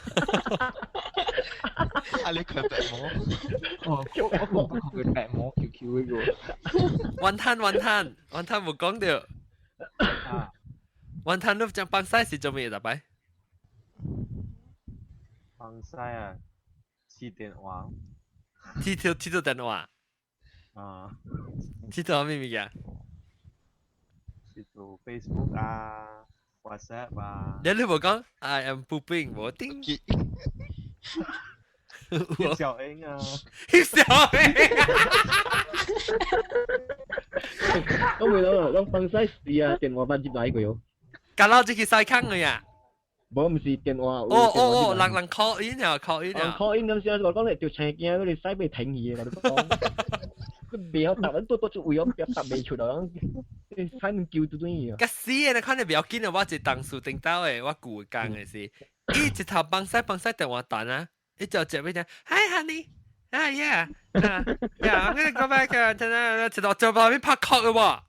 你佢病毛？哦，我講佢病毛 Q Q 呢個。雲吞雲吞雲吞冇講到。啊。雲吞都將放西是做咩特擺？放西啊，試電話。試條試到電話。啊。試到咩物件？試到 Facebook 啊，WhatsApp 啊。你你冇講 I am pooping 冇叮。小英啊。小英。我未諗啊，我放西時啊，電話班接來過喲。隔樓這去西坑嘅呀？無，毋是電話。哦哦哦，人人 call in 啊，call in 啊。 call in 咁時我講你條青驚，你使被停去嘅，我講。佢袂曉答，多多出位，我答袂出來，你使唔叫到轉啊？個死嘅，你看你不要緊啊！我一當數頂到的，我舊工的是，伊一頭幫西幫西電話單啊，伊就接俾聽，Hi honey，啊 yeah，啊 yeah，I'm gonna go back 啊，聽啊，一頭就旁邊拍 call 嘅喎，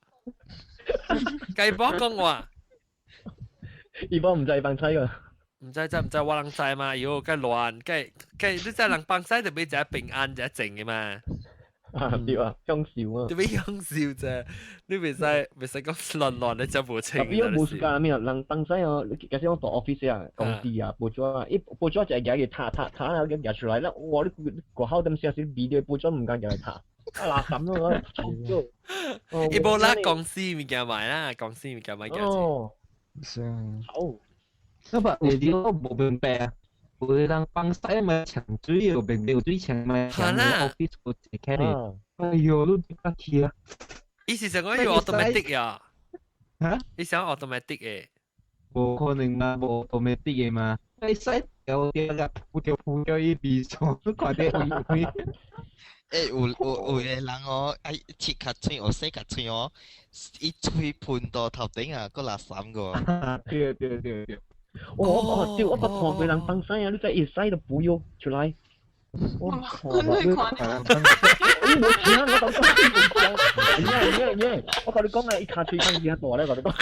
計幫講話。伊幫毋知放西個。毋知知毋知我人知嘛？喲，計亂，計計你知人放西就俾只平安只靜嘅嘛。啊對啊，享受啊。就俾享受啫，你袂使袂使講亂亂你就無清。特別無時間咩？人放西哦，你假設講到 office 啊，公司啊，報紙啊，伊報紙就係舉佢擦擦擦啊，咁舉出來啦。哇！你過後點先是味道報紙毋敢舉來擦，啊垃圾咯，臭咗。伊無啦，公司物件買啦，公司物件買幾哦。是。好。那麼你我無明白啊，有的人放西嘛搶水，有明有水搶嘛搶 office 有一間的。哎呦，你點解去啊？伊是想講要 automatic 呀？嚇？伊想 automatic 的？無可能嘛，無 automatic 的嘛。你使掉掉個鋪掉鋪掉伊鼻床，你看得有有。欸，有有有個人哦，愛切較喙，有洗較喙哦，伊喙噴到頭頂啊，閣垃圾個。對對對對。我我對，我捌看過人放屎啊！你知伊屎都不要出來。我看你看，你無聽我講，你無聽，耶耶耶！我甲你講啊，伊跤喙講比較大咧，我甲你講。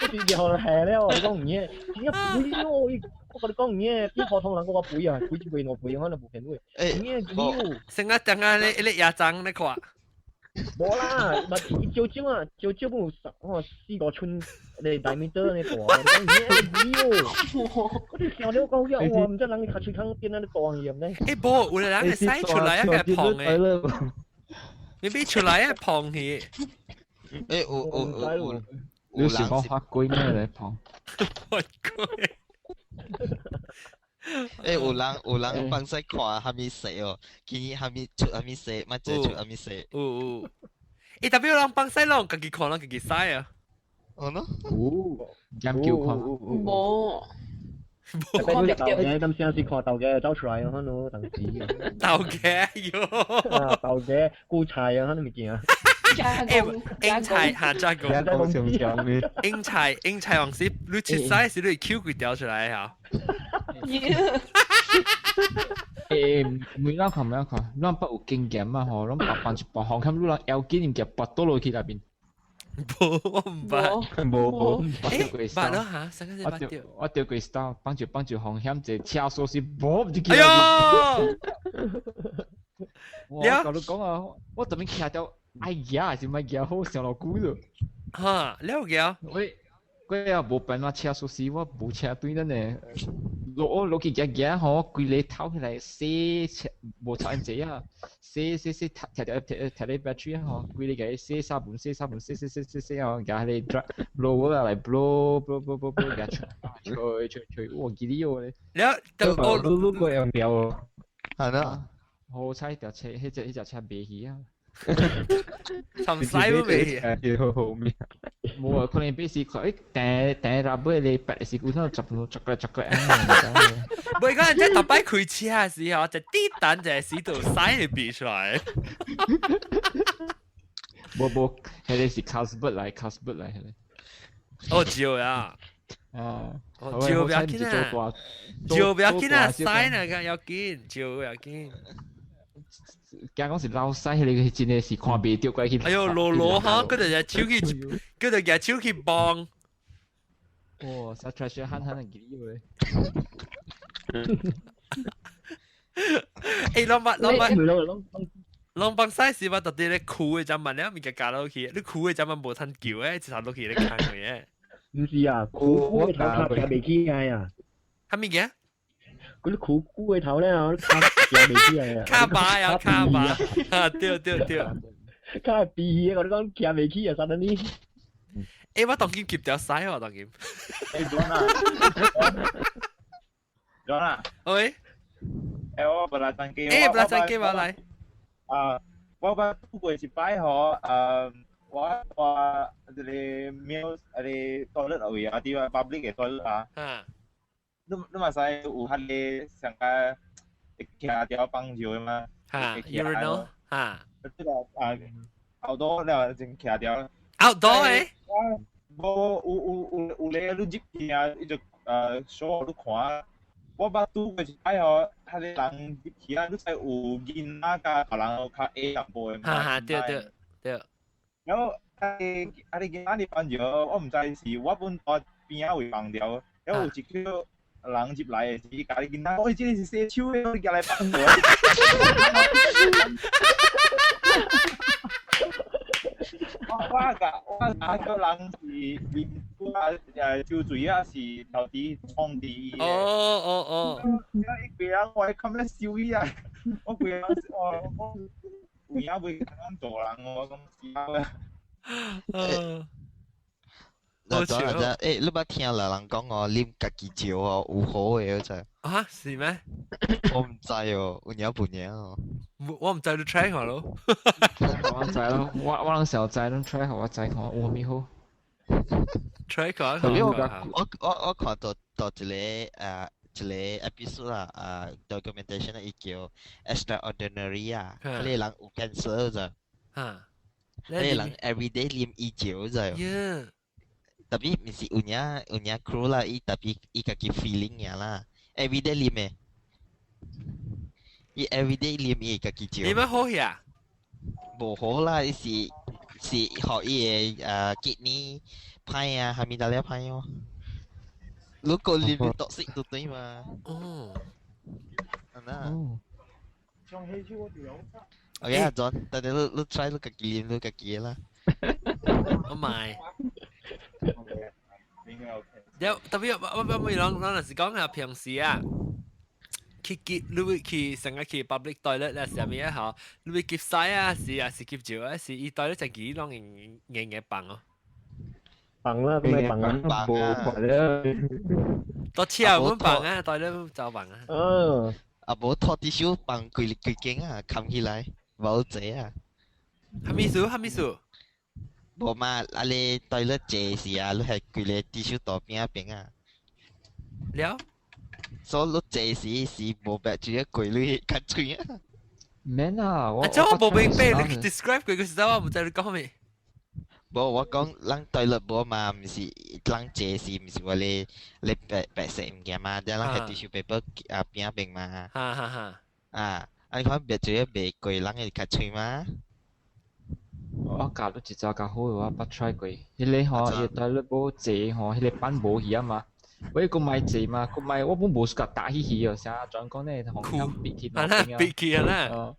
我直接予人嚇了，我講唔耶，真正肥哦！我甲你講唔耶，比普通人閣較肥啊，肥一倍兩倍，可能無騙你。欸，唔耶，成日等下你你牙髒你看。無啦，嘛伊少少啊，少少本有三哦四五寸，你大米多呢大，講咩哦？我哋想了講呀，哇！毋知人跤喙空變啊，你大樣咧。欸，無，有的人會使出來一個胖的，你俾出來一個胖去。欸，有有有有。你是講發龜咩嚟胖？發龜。欸，有人有人放西看蝦米色哦，見伊蝦米出蝦米色，嘛這出蝦米色。有有。欸，特別有人放西攏家己看，攏家己使啊。哦喏。有。研究看。無。無。看到嘅，咁先是看到嘅走出來啊，可能當時。豆家喲。啊，豆家韭菜啊，可能物件。欸，英菜下加工。英菜英菜黃時，你切西時你 Q 佢掉出來嚇。欸，每咱看每咱看，咱捌有經驗嘛吼，咱捌放一半紅坎，你人腰緊物件拔倒落去內面。無，我毋捌。無無。欸，捌咯嚇，上個是捌掉。我掉過 style，放一放一紅險，一車鎖匙，無就哎喲！我甲你講啊，我特別徛掉，哎呀，是咪夾好上落久咗？哈，了解。喂，過啊無辦法車鎖匙，我無車對咱呢。落落去行行吼，規個頭起來洗車，無插咁濟啊，洗洗洗，拆條拆拆咧 battery 啊吼，規個共洗砂盆洗砂盆洗洗洗洗洗哦，共彼個 blower 來 blow blow blow blow blow，共吹吹吹，哇，記得哦咧。了，我你你過用掉哦。係咯。好彩條車，彼隻彼隻車袂去啊。尋西都未。好好面。冇啊，可能比是佢訂訂入尾你白是古頭十六十個十個啊！唔係嗰陣即特擺開車嘅時候，就啲蛋就係死到西嚟變出來。冇冇，佢哋是 cosplay 嚟，cosplay 嚟，佢哋。哦，照啊！啊，哦，照不要緊啊！照不要緊啊！西呢個要緊，照要緊。驚講是老細，你真係是看袂到過去。哎呦，羅羅哈，佢就隻手去，佢就隻手去幫。哇！實在是狠狠的記喎。欸，攏捌攏捌，攏幫西是捌特別咧哭的陣問咧，物件加落去，你哭的陣問無趁救誒，一頭落去咧看佢誒。唔是啊，苦苦的頭卡夾袂起來啊。啥物件？嗰啲苦菇嘅頭咧，卡夾袂起來啊。卡巴呀，卡巴，啊對對對。卡鼻我都講夾袂起啊，啥等你？欸，我當今夾條屎喎，當今。欸，John 啊，John 啊。喂。欸，我布拉山機。欸，布拉山機我來。啊，我捌拄過一擺吼，我我這個廟，啊個 toilet 位啊，啲 public 嘅 toilet 啊。啊。你你嘛知有彼個上個會徛條放尿的嘛？哈，urinal 哈。這個啊，outdoor 了真徛條。 outdoor 誒？無有有有有咧，你入去啊，伊就show 你看。我捌拄過一擺吼，彼個人入去啊，你知有囡仔佮大人較矮淡薄的嘛？哈哈，對對對。然後啊個啊個囡仔伫放尿，我毋知是我本蹛邊仔位放尿，然後有一個人入來的時，共你囡仔，喂，這個是洗手的，你共來放尿。我共我共個人是面拄啊，酒醉啊，是頭佇創佇伊的。哦哦哦。伊規人我感覺羞伊啊，我規人我我有影袂敢做人，我講是啊。嗱，咗啦，欸，你捌聽人講哦，啉家己酒哦，有好的嗰隻。啊，是咩？我毋知哦，有影無影哦。我毋知你 try 看咯。我知咯，我我攏小知，攏 try 予我知看有啥物好。 try 看特別我我我看到到一個一個 episode 啦，documentation 伊叫 Extraordinary 啊，彼個人有 cancer 咋。嚇。彼個人 everyday 啉伊酒咋。 Yeah。特別毋是有影有影 crew 啦，伊特別伊家己 feeling 爾啦，everyday 啉的，伊 everyday 啉伊家己酒。你們好呀？無好啦，伊是是予伊的kidney 歹啊，蝦米得了歹哦。如果啉 toxic 就對嘛。哦。啊那。OK 啊，John，等陣你你 try 你家己啉你家己的啦。我買。有特別我我我我我若是講啊，平時啊，去結你會去成日去 public toilet 咧，啥物啊吼？你會結屎啊，是啊是結尿啊，是伊 toilet 就幾攏硬硬嘅放哦。放啦，咁咪放啊。無看了。到車有放啊，toilet 就放啊。嗯。啊無拖啲手放規規間啊，冚起來，無濟啊。蝦米事？蝦米事？無嘛，啊你 toilet 坐時啊，你係規個 tissue 倒邊邊啊。了。所以你坐時是無白只過你較喙啊。免啊，我啊，這我無明白，你 describe 過個時候我毋知你講咩。無，我講咱 toilet 無嘛，毋是咱坐時，毋是話你你白白色物件嘛，咱係 tissue paper 啊邊邊嘛。哈哈哈。啊，啊你看白只袂過人會較喙嘛？我教你一隻較好的，我捌 try 過。彼個吼，伊個 toilet 無坐吼，彼個板無去啊嘛。我閣買坐嘛，閣買我本無 suka 打起去哦，啥專講咧，紅響閉去啊啦，閉去啊啦。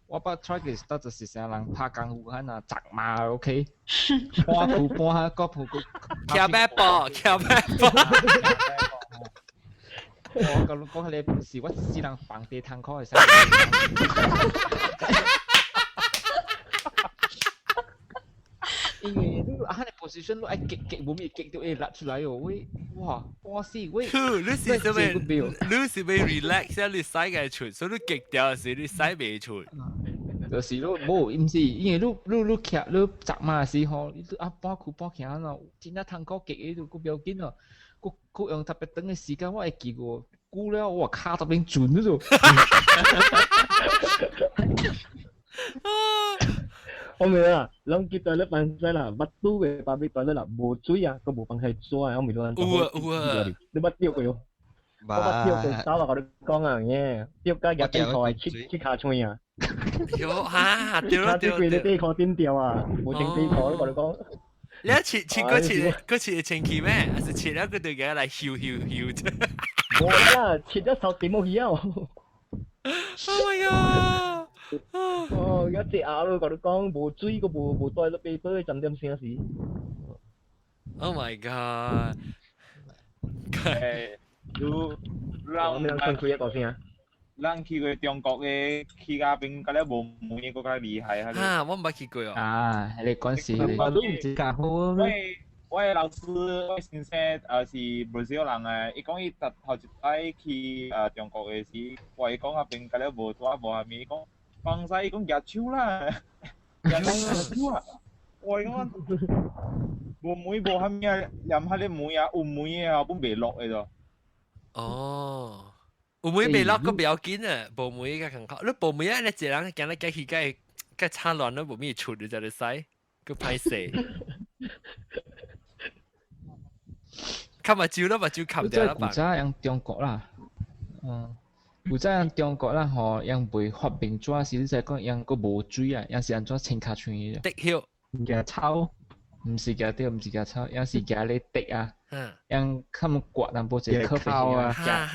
我捌 try 過，到就是啥人拍功夫款啊，砸馬 OK，搬鋪搬下，個鋪個。翹白波，翹白波。我甲你講，彼個是我只能放地窗口的。因為你啊，你 position 你愛夾夾無咪夾到會甩出來哦，喂，哇，半死喂！你是做咩？你是欲 relax 啊？你使個出，所以你夾掉時你使袂出。就是你無，毋是，因為你徛你雜嘛時吼，你啊半苦半行咯，真正通過極的就閣不要緊咯，閣閣用特別長的時間，我會記過，久了我跤特別準咗。我明啦，攏去 toilet 放屎啦，捌拄嘅 public toilet 啦，無水啊，閣無放喺紙啊，我未攏有啊有啊，你捌釣過？我捌釣過手啊，共你講啊，耶，釣甲舉底褲來切切尻川啊！喲哈，對咯對對，你底褲頂掉啊，無穿底褲，我共你講。你一切切嗰切嗰切清氣咩？還是切了佢對佢來咻咻咻啫？無啦，切咗手點冇去啊！Oh my god！哦，一隻鴨咯，共你講，無水閣無無 toilet paper，針點聲死。 Oh my god！誒，你人人分開一個先啊！咱去過中國的去甲邊，甲了無門閣較厲害。啊，我毋捌去過哦。啊，你講是，我都毋知較好。我的老師，我的先生，是墨西哥人的，伊講伊頭頭一擺去中國的時，我伊講彼邊甲了無帶無啥物，伊講放屎，伊講舉手啦，舉手啊！我伊講無門無啥物啊，連彼個門啊有門的啊，本袂落的囉。哦，有門袂落閣不要緊啊，無門較艱苦。你無門啊，你一個人行來行去，該該插亂都無物出，你才會使，閣歹勢。冚目睭咯，目睭冚掉啦。古早用中國啦，嗯，古早用中國啦吼，用袂發明紙時，你知講用閣無水啊，用是按怎清尻川的？滴血，舉草，毋是舉對，毋是舉草，用是舉咧滴啊，用他們刮淡薄一個咖啡啊，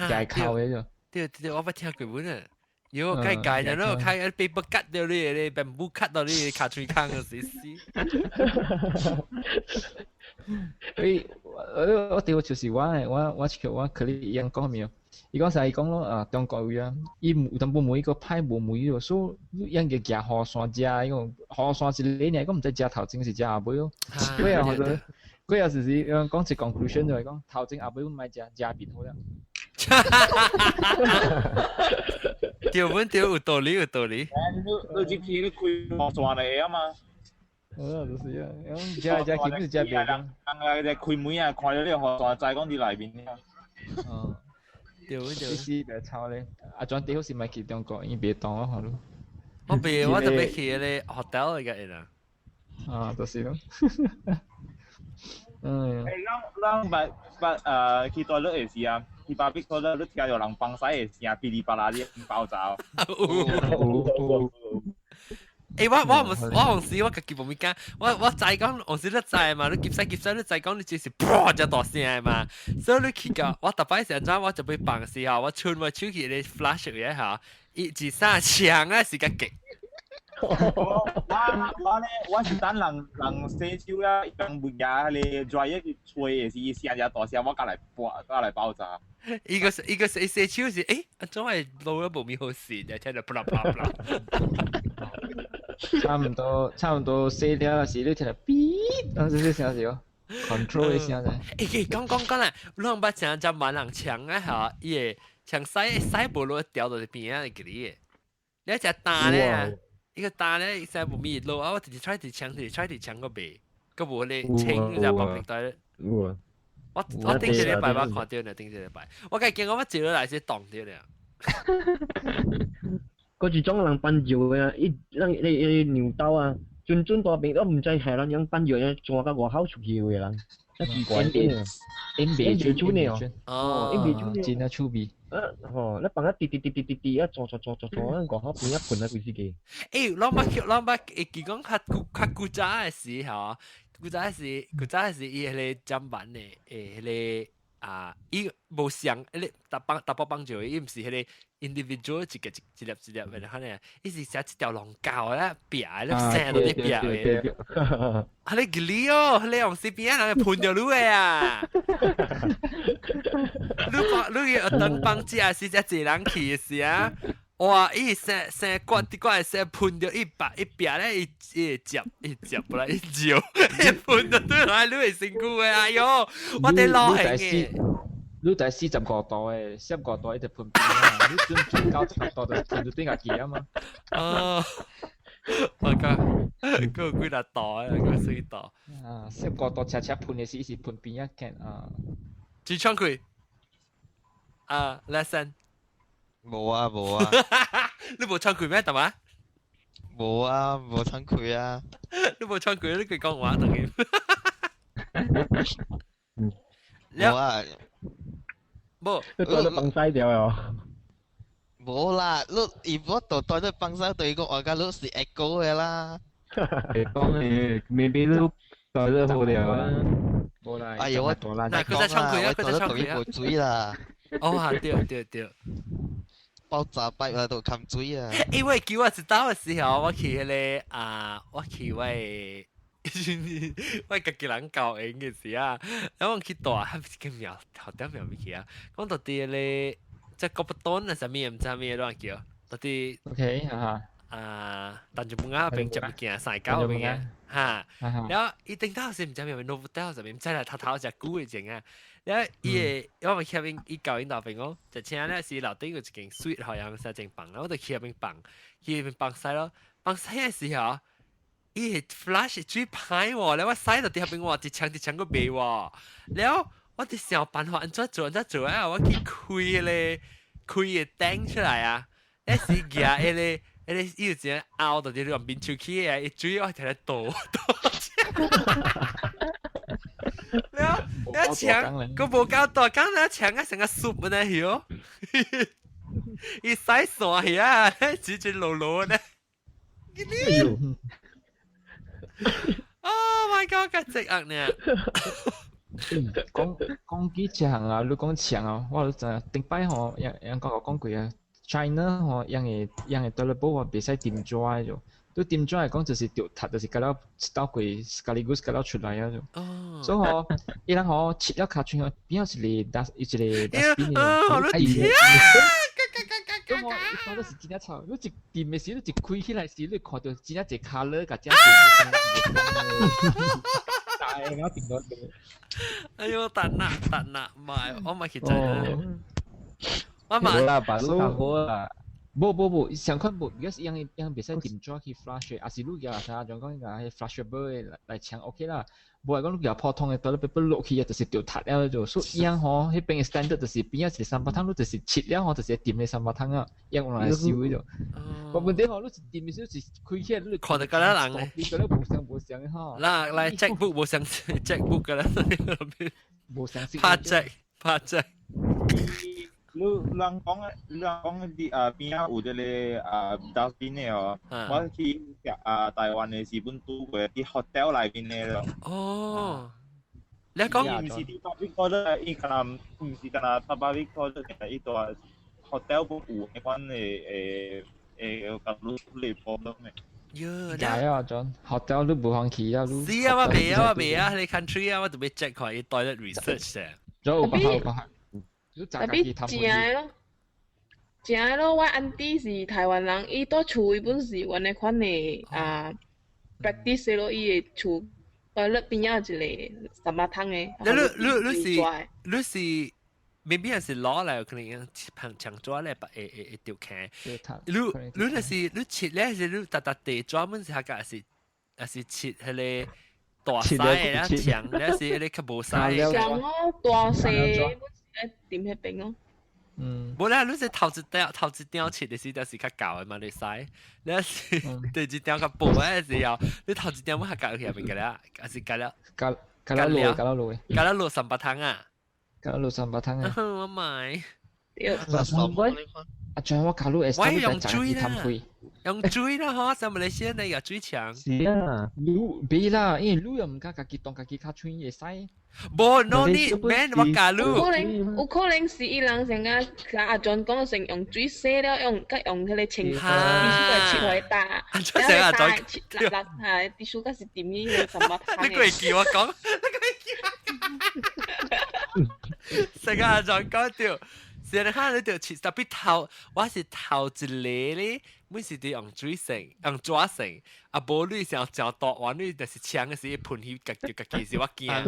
舉口的就。對對，我捌聽過本啊。喲，該改的咯，開被不割掉你，你被布割到你尻喙空個死死。所以，我對就是我我我我我可能伊樣講咩？伊講啥？伊講咯啊，中國話啊，伊有淡薄每個派無每咯，所以伊樣個行雨傘食，伊講雨傘一個爾，講毋知食頭前是食後尾咯。過後就過後就是伊講一 conclusion 就係講頭前後尾阮莫食，食面好了。對，阮對有道理有道理。你你入去你開雨傘就會啊嘛。哦，就是啊，食食基本是食袂人人啊，只開門啊，看到你雨傘，知講佇內面啊。哦，對對。你是袂臭咧？啊，轉地好是莫去中國，伊袂當啊，好咯。我袂，我特別去咧 hotel 嚟個啦。啊，就是咯。嗯。欸，咱咱捌捌去大陸的時啊，去巴比嗰度，你聽到人放屎的聲，噼里啪啦啲爆炸。欸，我我唔我當時我家己無物件，我我知講，當時你知嘛，你夾屎夾屎，你知講你就是噗只大聲嘛，所以你去到我逐擺是按怎，我就欲放時候，我伸我手去咧 flash 一下，伊一聲槍啊是較極。我我咧，我是等人人洗手啊，人袂牙迄個 dryer 去吹的時，伊聲只大聲，我較來爆，較來爆炸。伊個伊個洗洗手是，欸，按怎會路都無物好勢，就聽到啪啦啪啦啪啦。差唔多，差唔多洗了時，你聽到嗶，當時聲是哦，control 的聲啫。欸，講講講啦，攏捌聽只萬人牆啊嚇，伊會牆洗洗無落掉到邊仔個哩的，你一隻彈咧，伊個彈咧洗無物落啊，我直直 try 直牆，直 try 直牆個袂，閣無咧清就public 台。我我頂一禮拜我看到呢，頂一禮拜，我家見我一落來是凍著了。嗰一種人放尿啊，伊人伊伊尿兜啊，陣陣大便，我毋知係人樣放尿啊，鑽到外口出去的人，真奇怪。因袂準的哦，因袂準的，真啊趣味。啊吼，你放啊滴滴滴滴滴滴啊，鑽鑽鑽鑽鑽，外口邊啊噴啊規死個。欸，攏捌去，攏捌會記講較古較古早的時吼，古早時古早時伊彼個砧板的，欸，彼個。啊，伊無像，彼個逐幫逐包幫助，伊毋是彼個 individual 一個一一粒一粒的，可能伊是寫一條龍膠咧，壁咧聲都佇壁的。啊，你吉利哦，你用四邊人噴著你的啊！你幫你去學堂放食是遮濟人去的時啊，哇！伊聲聲刮啲刮聲噴著一白一壁咧，伊伊會接伊接不來伊照，伊噴著對來你會身軀的，哎喲，我佇老型的。你在45度的，45度伊就噴邊啊！你準準到10度就噴到對家己啊嘛。哦。我講，佢有幾大袋啊，個水袋。啊，十個多車車噴嘅時是噴邊一間啊？朱昌奎，啊，lesson。冇啊冇啊，你冇唱佢咩？大嘛？冇啊，冇唱佢啊。你冇唱佢，你佢講話等於。冇啊。冇。你袋都崩晒掉啊！冇啦，你如果到袋都崩晒對個外家，你是 echo 嘅啦。講你 maybe 都袋都好掉啊。冇啦。哎呀，我嗱佢在唱佢啊，佢在唱佢啊。冇水啦。哦，嚇對對對。爆炸擺啦，都冚水啊！因為叫我知道嘅時候，我去迄個啊，我去我我家己人教應嘅時啊，然後我去大，還是個廟，頭點廟咪去啊？講到啲咧，即係國不端啊，啥物毋知啥物亂叫，到底 OK 啊啊，但就冇啱邊接物件，晒膠邊嘅嚇，然後伊頂到時毋知咩，Novotel 上面毋知啦，頭頭食久嘅前啊。了伊會，我咪去遐邊，伊教𪜶頭邊講，就請咧是樓頂有一間 suite 好像是間房，然後我就去遐邊放，去遐邊放屎咯，放屎嘅時候，伊會 flush 水歹喎，了我屎就佇遐邊喎，一槍一槍閣袂喎，了我佇想辦法按怎做按怎做啊，我去開彼個開個燈出來啊，那是舉彼個彼個伊有一個凹到佇兩邊出去的，伊水我摕來倒倒。了了牆，佢無夠大，剛才牆啊成個數呢曉，伊使線去啊，直直落落呢。Oh my god！咁直壓呢？講講幾牆啊？你講牆啊？我都知頂擺吼，人人講講過啊，China 吼，人會人會 toilet bowl 袂使掂紙就。你掂紙嚟講就是著踢，就是甲了一道過，sekaligus 甲了出來啊就。所以吼，伊人吼切了尻川吼，邊有一個 dust，一個 dustbin 的。哎呦！咁我一般都是真正臭，你一掂的時，你一開起來時，你看到真正一 colour 甲真濟。大我掂到。哎呦，等啦等啦，唔係我咪去真。我嘛。冇啦，把路好啦。無無無，上款無，如果是樣樣袂使掂紙去 flush，抑是你舉啥種講個 flushable 的來搶 OK 啦。無係講你舉普通的 toilet paper 落去啊，就是著踢了就。所以樣吼，彼邊的 standard 就是邊仔一個三百桶，你就是切了吼，就是掂的三百桶啊，樣用來收的就。無問題吼，你一掂的時候是開起來，你看到敢若人，你覺得無相無相的吼。嗱，來 checkbook 無相 checkbook 噶啦，無相拍 check 拍 check。你人講人講啲啊邊仔有這個啊 dustbin 的哦，我去啊台灣的時本拄過佇 hotel 內面的咯。哦，你講伊毋是佇 public toilet，伊敢若毋是敢若 public toilet，伊蹛 hotel 本有彼款的會會共你處理 problem 的。喲，係啊，John hotel 你無通去啊，你。是啊，我未啊，我未啊，你 country 啊，我特別 check 看伊 toilet research 啫。有有辦法有辦法。特別正的咯，正的咯。我 auntie 是台灣人，伊蹛厝伊本是有按呢款的啊 practice 咯，伊的厝 toilet 邊仔有一個三百桶的。你你你是你是 maybe 係是攞嚟可能憑牆紙咧，會會會掉開。你你那是你切咧，是你特特地專門是下個是還是切彼個大細的牆，還是彼個較無細？牆哦，大細。誒，掂彼邊哦。嗯。無啦，你是頭一條頭一條切的時，就是較厚的嘛，你使。你是第二條較薄的時候，你頭一條要較厚去邊個啦？還是加了？加加了落，加了落。加了落三百湯啊！加了落三百湯啊！我買。阿張我加入會我用水啦，用水啦，嗬，上馬來西亞那個水牆。是啊，你別啦，因為你又毋敢家己當家己較喙會使。無，no need man，我加入。有可能，有可能是伊人先甲甲阿張講先用水洗了，用佮用彼個清潔，來切來打，然後打切落落下，必須閣是掂彼個什麼湯。你過會記我講，你過會記我講。成個阿張講著。是你看你就切，特別頭，我是頭一個咧，每時都用水洗，用紙洗，啊無你想誠大碗，你就是搶的時噴去家就家己時我驚。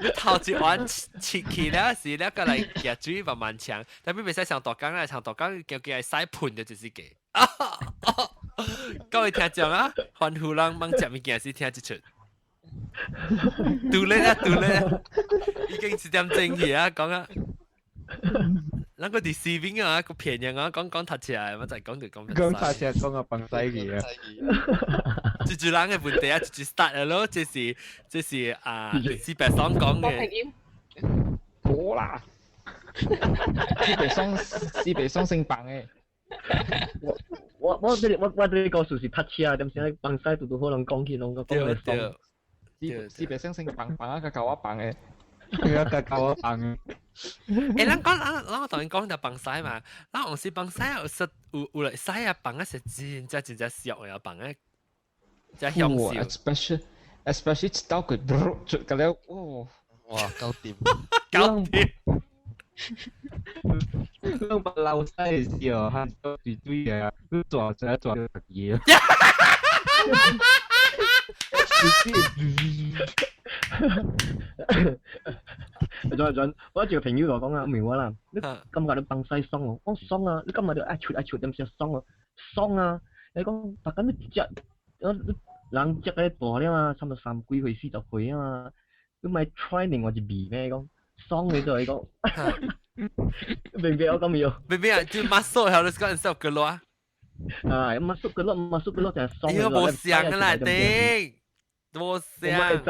你頭一碗切去了時，了閣來夾水慢慢搶，特別袂使上大缸啦，上大缸驚驚會使噴就就是個。各位聽眾啊，歡呼人猛食物件時聽這齣。杜咧啊，杜咧啊，已經1點鐘去啊，講啊。咱個佇視邊啊，個便宜啊，講講讀冊，我就講就講。講讀冊講個放西去啊。一一人嘅問題啊，一一 start 咯，這是啊，四白爽講嘅。冇啦。四白爽，四白爽姓彭嘅。我這個故事是讀冊，點先放西拄拄好人講起，攏講講嚟爽。四白爽姓彭，彭啊個教我彭嘅。佢啊個教我彭嘅。欸，咱講咱咱當然講就放西嘛，咱有時放西有實有來西啊，放啊是真正真正俗嘅放啊，真享受。 Especially 一刀佢出個了，哦，哇，搞掂，搞掂。攏把老西嘅時候，佢對對啊，佢抓抓抓到嘢。陣陣，我一個朋友就講啊，唔係我啦，你感覺你放西爽哦，我爽啊，你感覺你愛出愛出點先爽哦，爽啊！你講，大家你食，人食個大了啊，差不多三幾歲40歲啊嘛，你咪 try 另外一味咩？講爽嘅就係講，明白我講未有？明白啊，就 masuk 係你講 instead of 個啊。啊，masuk 個咯，masuk 個咯就係爽。呢個冇相啦，頂，冇相。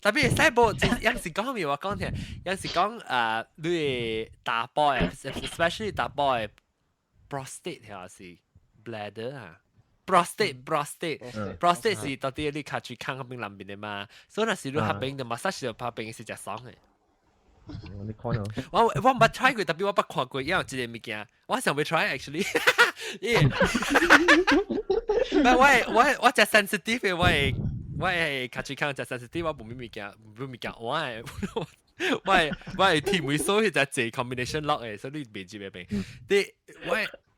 特別係細部，有時講咪話講聽，有時講你會打波嘅，especially 打波嘅 prostate 係是 bladder 啊，prostate prostate prostate 是到底你卡住坑嗰邊南邊嘅嘛，所以若是你下邊就 massage 就拍邊是食爽嘅。你看哦，我毋捌 try 過，特別我捌看過，因為這個物件，我想欲 try actually。唔係我食 sensitive 嘅，我會較住看食 sensitive，我無咩物件，無物件，我會天梅素迄隻濟 combination lock 嘅，所以你袂入嘅病。你我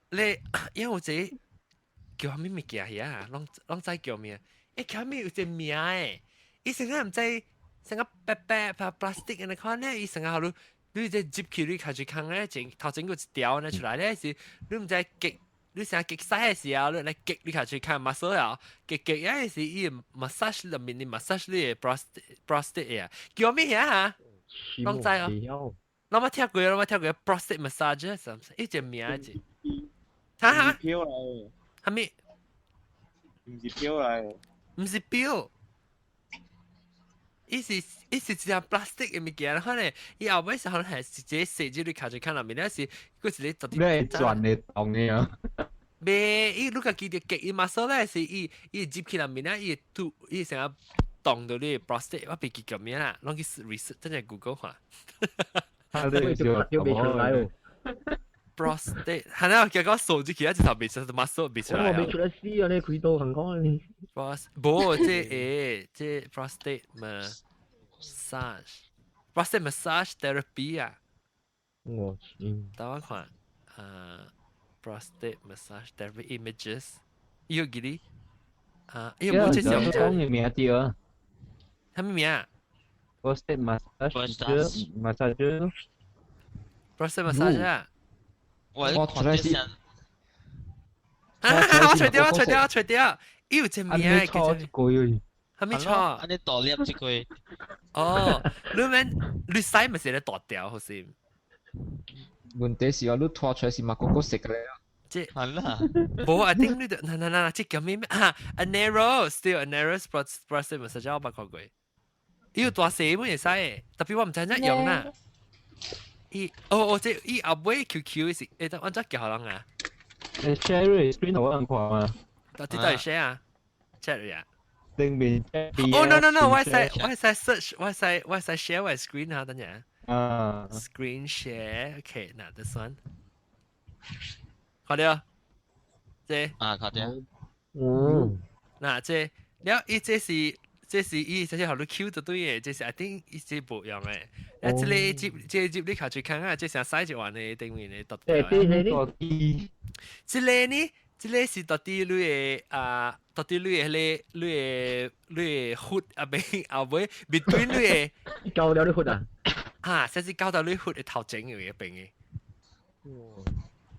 你因為有一個叫啥物物件遐，攏知叫咩？欸，叫啥物有一個名誒，伊成個毋知。成個白白拍 plastic 嘅款咧，伊成個予你，你這入去你開始看咧，前頭前個一條咧出來咧是，你毋知夾，你成夾屎嘅時候，你來夾你開始看 muscle 啊，夾夾啊是伊 massage 入面，你 massage 你嘅 prostate 啊，叫咩名啊？攏知哦，攏捌聽過，攏捌聽過 prostate massage 什麼？伊隻名字，哈哈，票嚟，啥物？毋是票嚟，毋是表。伊是一隻 plastic 嘅物件，可能伊後尾是可能係直接設置你卡住看入面，那是佢一個特別。你轉嘅動嘅啊？未，伊你家記得夾伊 muscle 咧，是伊入去入面咧，伊吐伊成日動到你 prostate，我袂記叫咩啦，攏去 research 真係 Google 看。啊，你就未出來哦。 prostate 係啦，結果數字其他一頭未出，muscle 未出來。我未出來死啊！你開刀行講你。 pros 無，這個這 prostate massage，prostate massage therapy 啊。我嗯。等我看，啊，prostate massage therapy images，伊有記得？啊，伊有冇這講嘅名對啊？啥物名啊？prostate massage massage prostate massage 啊？我看這是，啊！我除掉，我除掉，我除掉。伊有隻名嘅叫做，係咪錯？按呢大粒一個。哦，你免你洗咪是咧大條，好似。問題是話你拖出來是嘛個個食嘅咧。這係啦。無，I think 你就嗱嗱嗱，這叫咩咩啊？A narrow still a narrow prostate massage 我捌看過。伊有大細本會使，特別我毋知怎用啦。伊哦哦，這伊後尾 QQ 是，欸，我怎叫人啊？你 share screen 我人看啊。到底到底 share 啊？share 啊？頂面。哦 no no no，我係 search，我係 share 我 screen 啊，等陣。啊。 Screen share，OK，嗱，this one。看到？這。啊，看到。嗯。嗱，這了，伊這是。這是伊這是予你 Q 就對嘅，這是 I think 伊這無用嘅。啊，這個接這接你靠住看啊，這成洗一碗的頂面的獨對對對。這個呢，這個是到底你的啊，到底你的迄個你的血啊，邊後尾 between 你的夠了你血啊？啊，這是搞到你血的頭前有一邊的。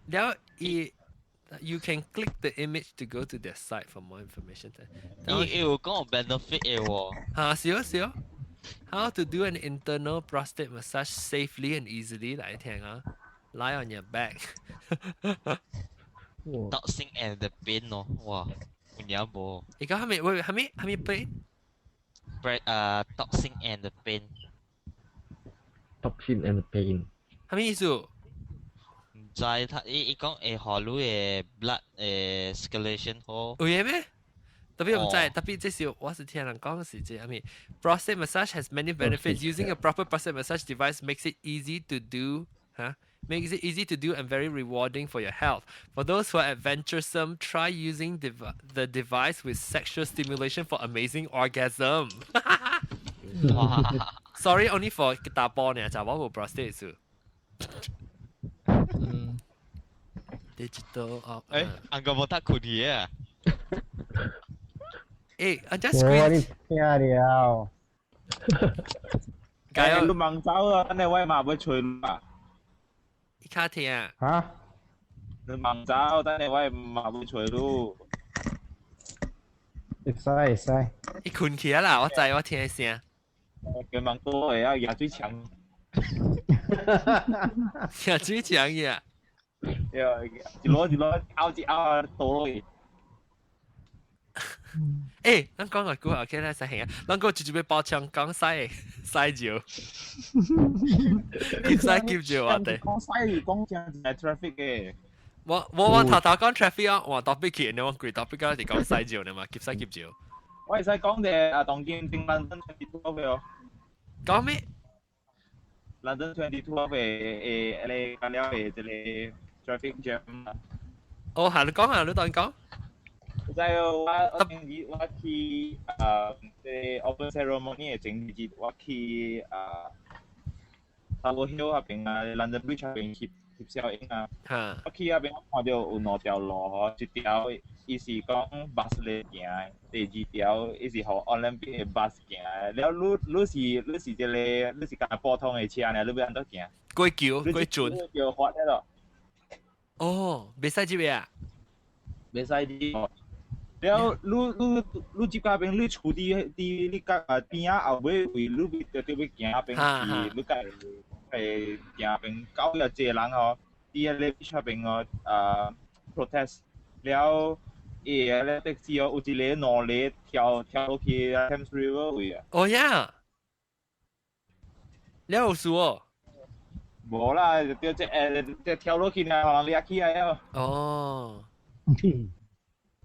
了伊 You can click the image to go to their site for more information. 伊有講 benefit 嘅喎。嚇，是哦是哦。How to do an internal prostate massage safely and easily 來聽啊。Lie on your back。 Toxin and the pain 咯，哇，有影無？伊講係咪喂係咪係咪 pain？ 啊，toxin and the pain。 Toxin and pain。係咩意思？唔知他伊講會予你的 blood 的 circulation 好。有嘢咩？特別唔知，特別這是我是聽人講是這，I mean prostate massage has many benefits. Using a proper prostate massage device makes it easy to do, huh? Makes it easy to do and very rewarding for your health. For those who are adventuresome, try using the device with sexual stimulation for amazing orgasm. Sorry, only for 大波呢，就我冇 prostate 數。嗯，Digital 哦。誒，按個冇得佢啲啊。誒，按只 screen。你聽了。加油！你忙走啊！等你我嘛要吹啊。伊較聽。嚇？你忙走，等你我嘛要吹咯。會使會使。伊困起啦，我知我聽聲。佢忙多嘅啊，牙水牆。牙水牆呀。對，一攞一攞，拗一拗啊，倒落去。誒，咱講個句 OK 咧，使行啊！咱個直接要包槍講西西招，接西接住我哋。講西講正係 traffic 嘅。我頭頭講 traffic 啊，我 topic 去，你講鬼 topic 嗰時講西招呢嘛，接西接招。我會使講嘅啊，當今頂 London 22嘅哦。講咩？London 22 嘅你講了嘅這個 traffic jam 啊。哦，係你講啊，你當講。知我前日我去啊，這個 open ceremony 的前日，我去啊，Tower Hill 那邊啊，London Bridge 那邊翕翕攝影啊。我去那邊我看到有兩條路吼，一條伊是講 bus 咧行的，第二條伊是予 Olympic 的 bus 行的。了，你是這個你是干普通的車呢？你欲按怎行？過橋過船。橋滑了。哦，袂使入啊？袂使入。了，你入嗰邊，你厝佇你角啊邊仔後尾位，你欲著欲行邊去，你才會行邊到遐濟人吼，佇彼個出邊哦啊 protest，了伊個咧的士哦，有一个兩个跳跳落去 Thames River 位啊。哦呀，了有事哦？無啦，就這這跳落去呢，人掠起來哦。哦。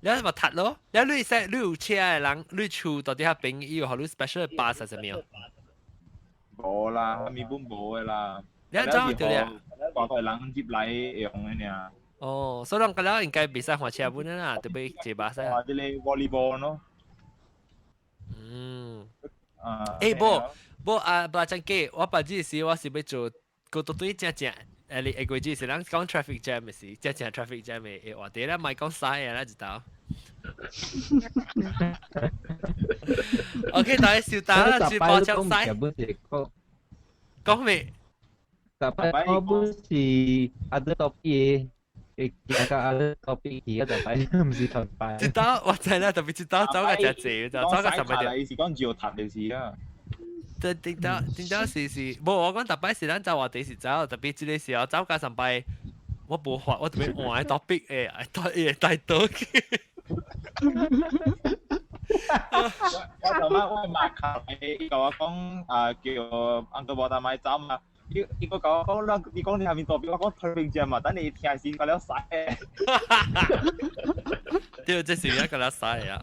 你咪踢咯，你識你有車的人，你厝到底遐邊伊有予你 special 的巴士啥物？無啦，咪本無的啦。你怎對咧？大概人入來用的爾。哦，所以人覺得應該袂使換車本啦，特別坐巴士。啊，這個 volleyball 咯。嗯。啊。欸，無無啊，不真假，我捌這時我是欲做，個對對正正。你下個字是咱講 traffic jam 的時，正正 traffic jam 的話題啦，莫講屎的啦，一道。OK，大家稍等啦，直播搶屎。講咩？特別我本是 other topic 嘅，會加個 other topic 去，特別毋是頭擺。一道我知啦，特別一道走個真濟，就走個什麼伊是講石塔的事啊。對，頂到頂到是是，無我講逐擺是咱走話題是走，特別這個時候走加上擺，我無法，我特別換個 topic 誒，會帶倒去。我尋晚我媽卡伊共我講啊，叫 uncle 無當莫走嘛。伊閣共我講，你講你啥物 topic，我講 traffic jam 嘛，等你聽時甲了屎。對，這是一個了屎啊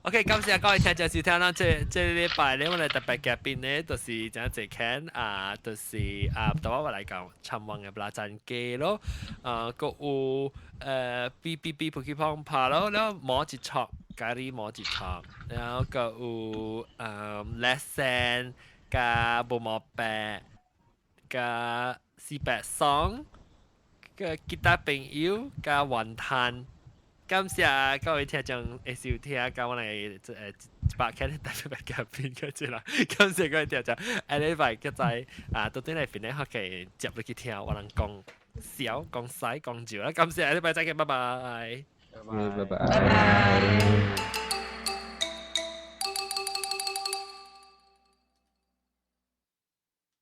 ！OK，感謝各位聽眾收聽啦。這這禮拜咧，我哋特別嘉賓咧，就是真濟 Ken 啊，就是啊，對我來講，參望的布拉贊機咯，啊，閣有B B B 普吉碰拍咯，了摩一戳，咖喱摩一戳，然後閣有lesson 加無毛白，加四百雙，個吉他朋友加雲吞。感謝各位聽眾的收聽，佮我來100 K 特別嘉賓個這啦，感謝各位聽眾，下禮拜閣再啊，到底來邊咧學嘅接落去聽我人講。笑、講西、講笑啦。感謝，下禮拜再見，拜拜。拜拜。拜拜。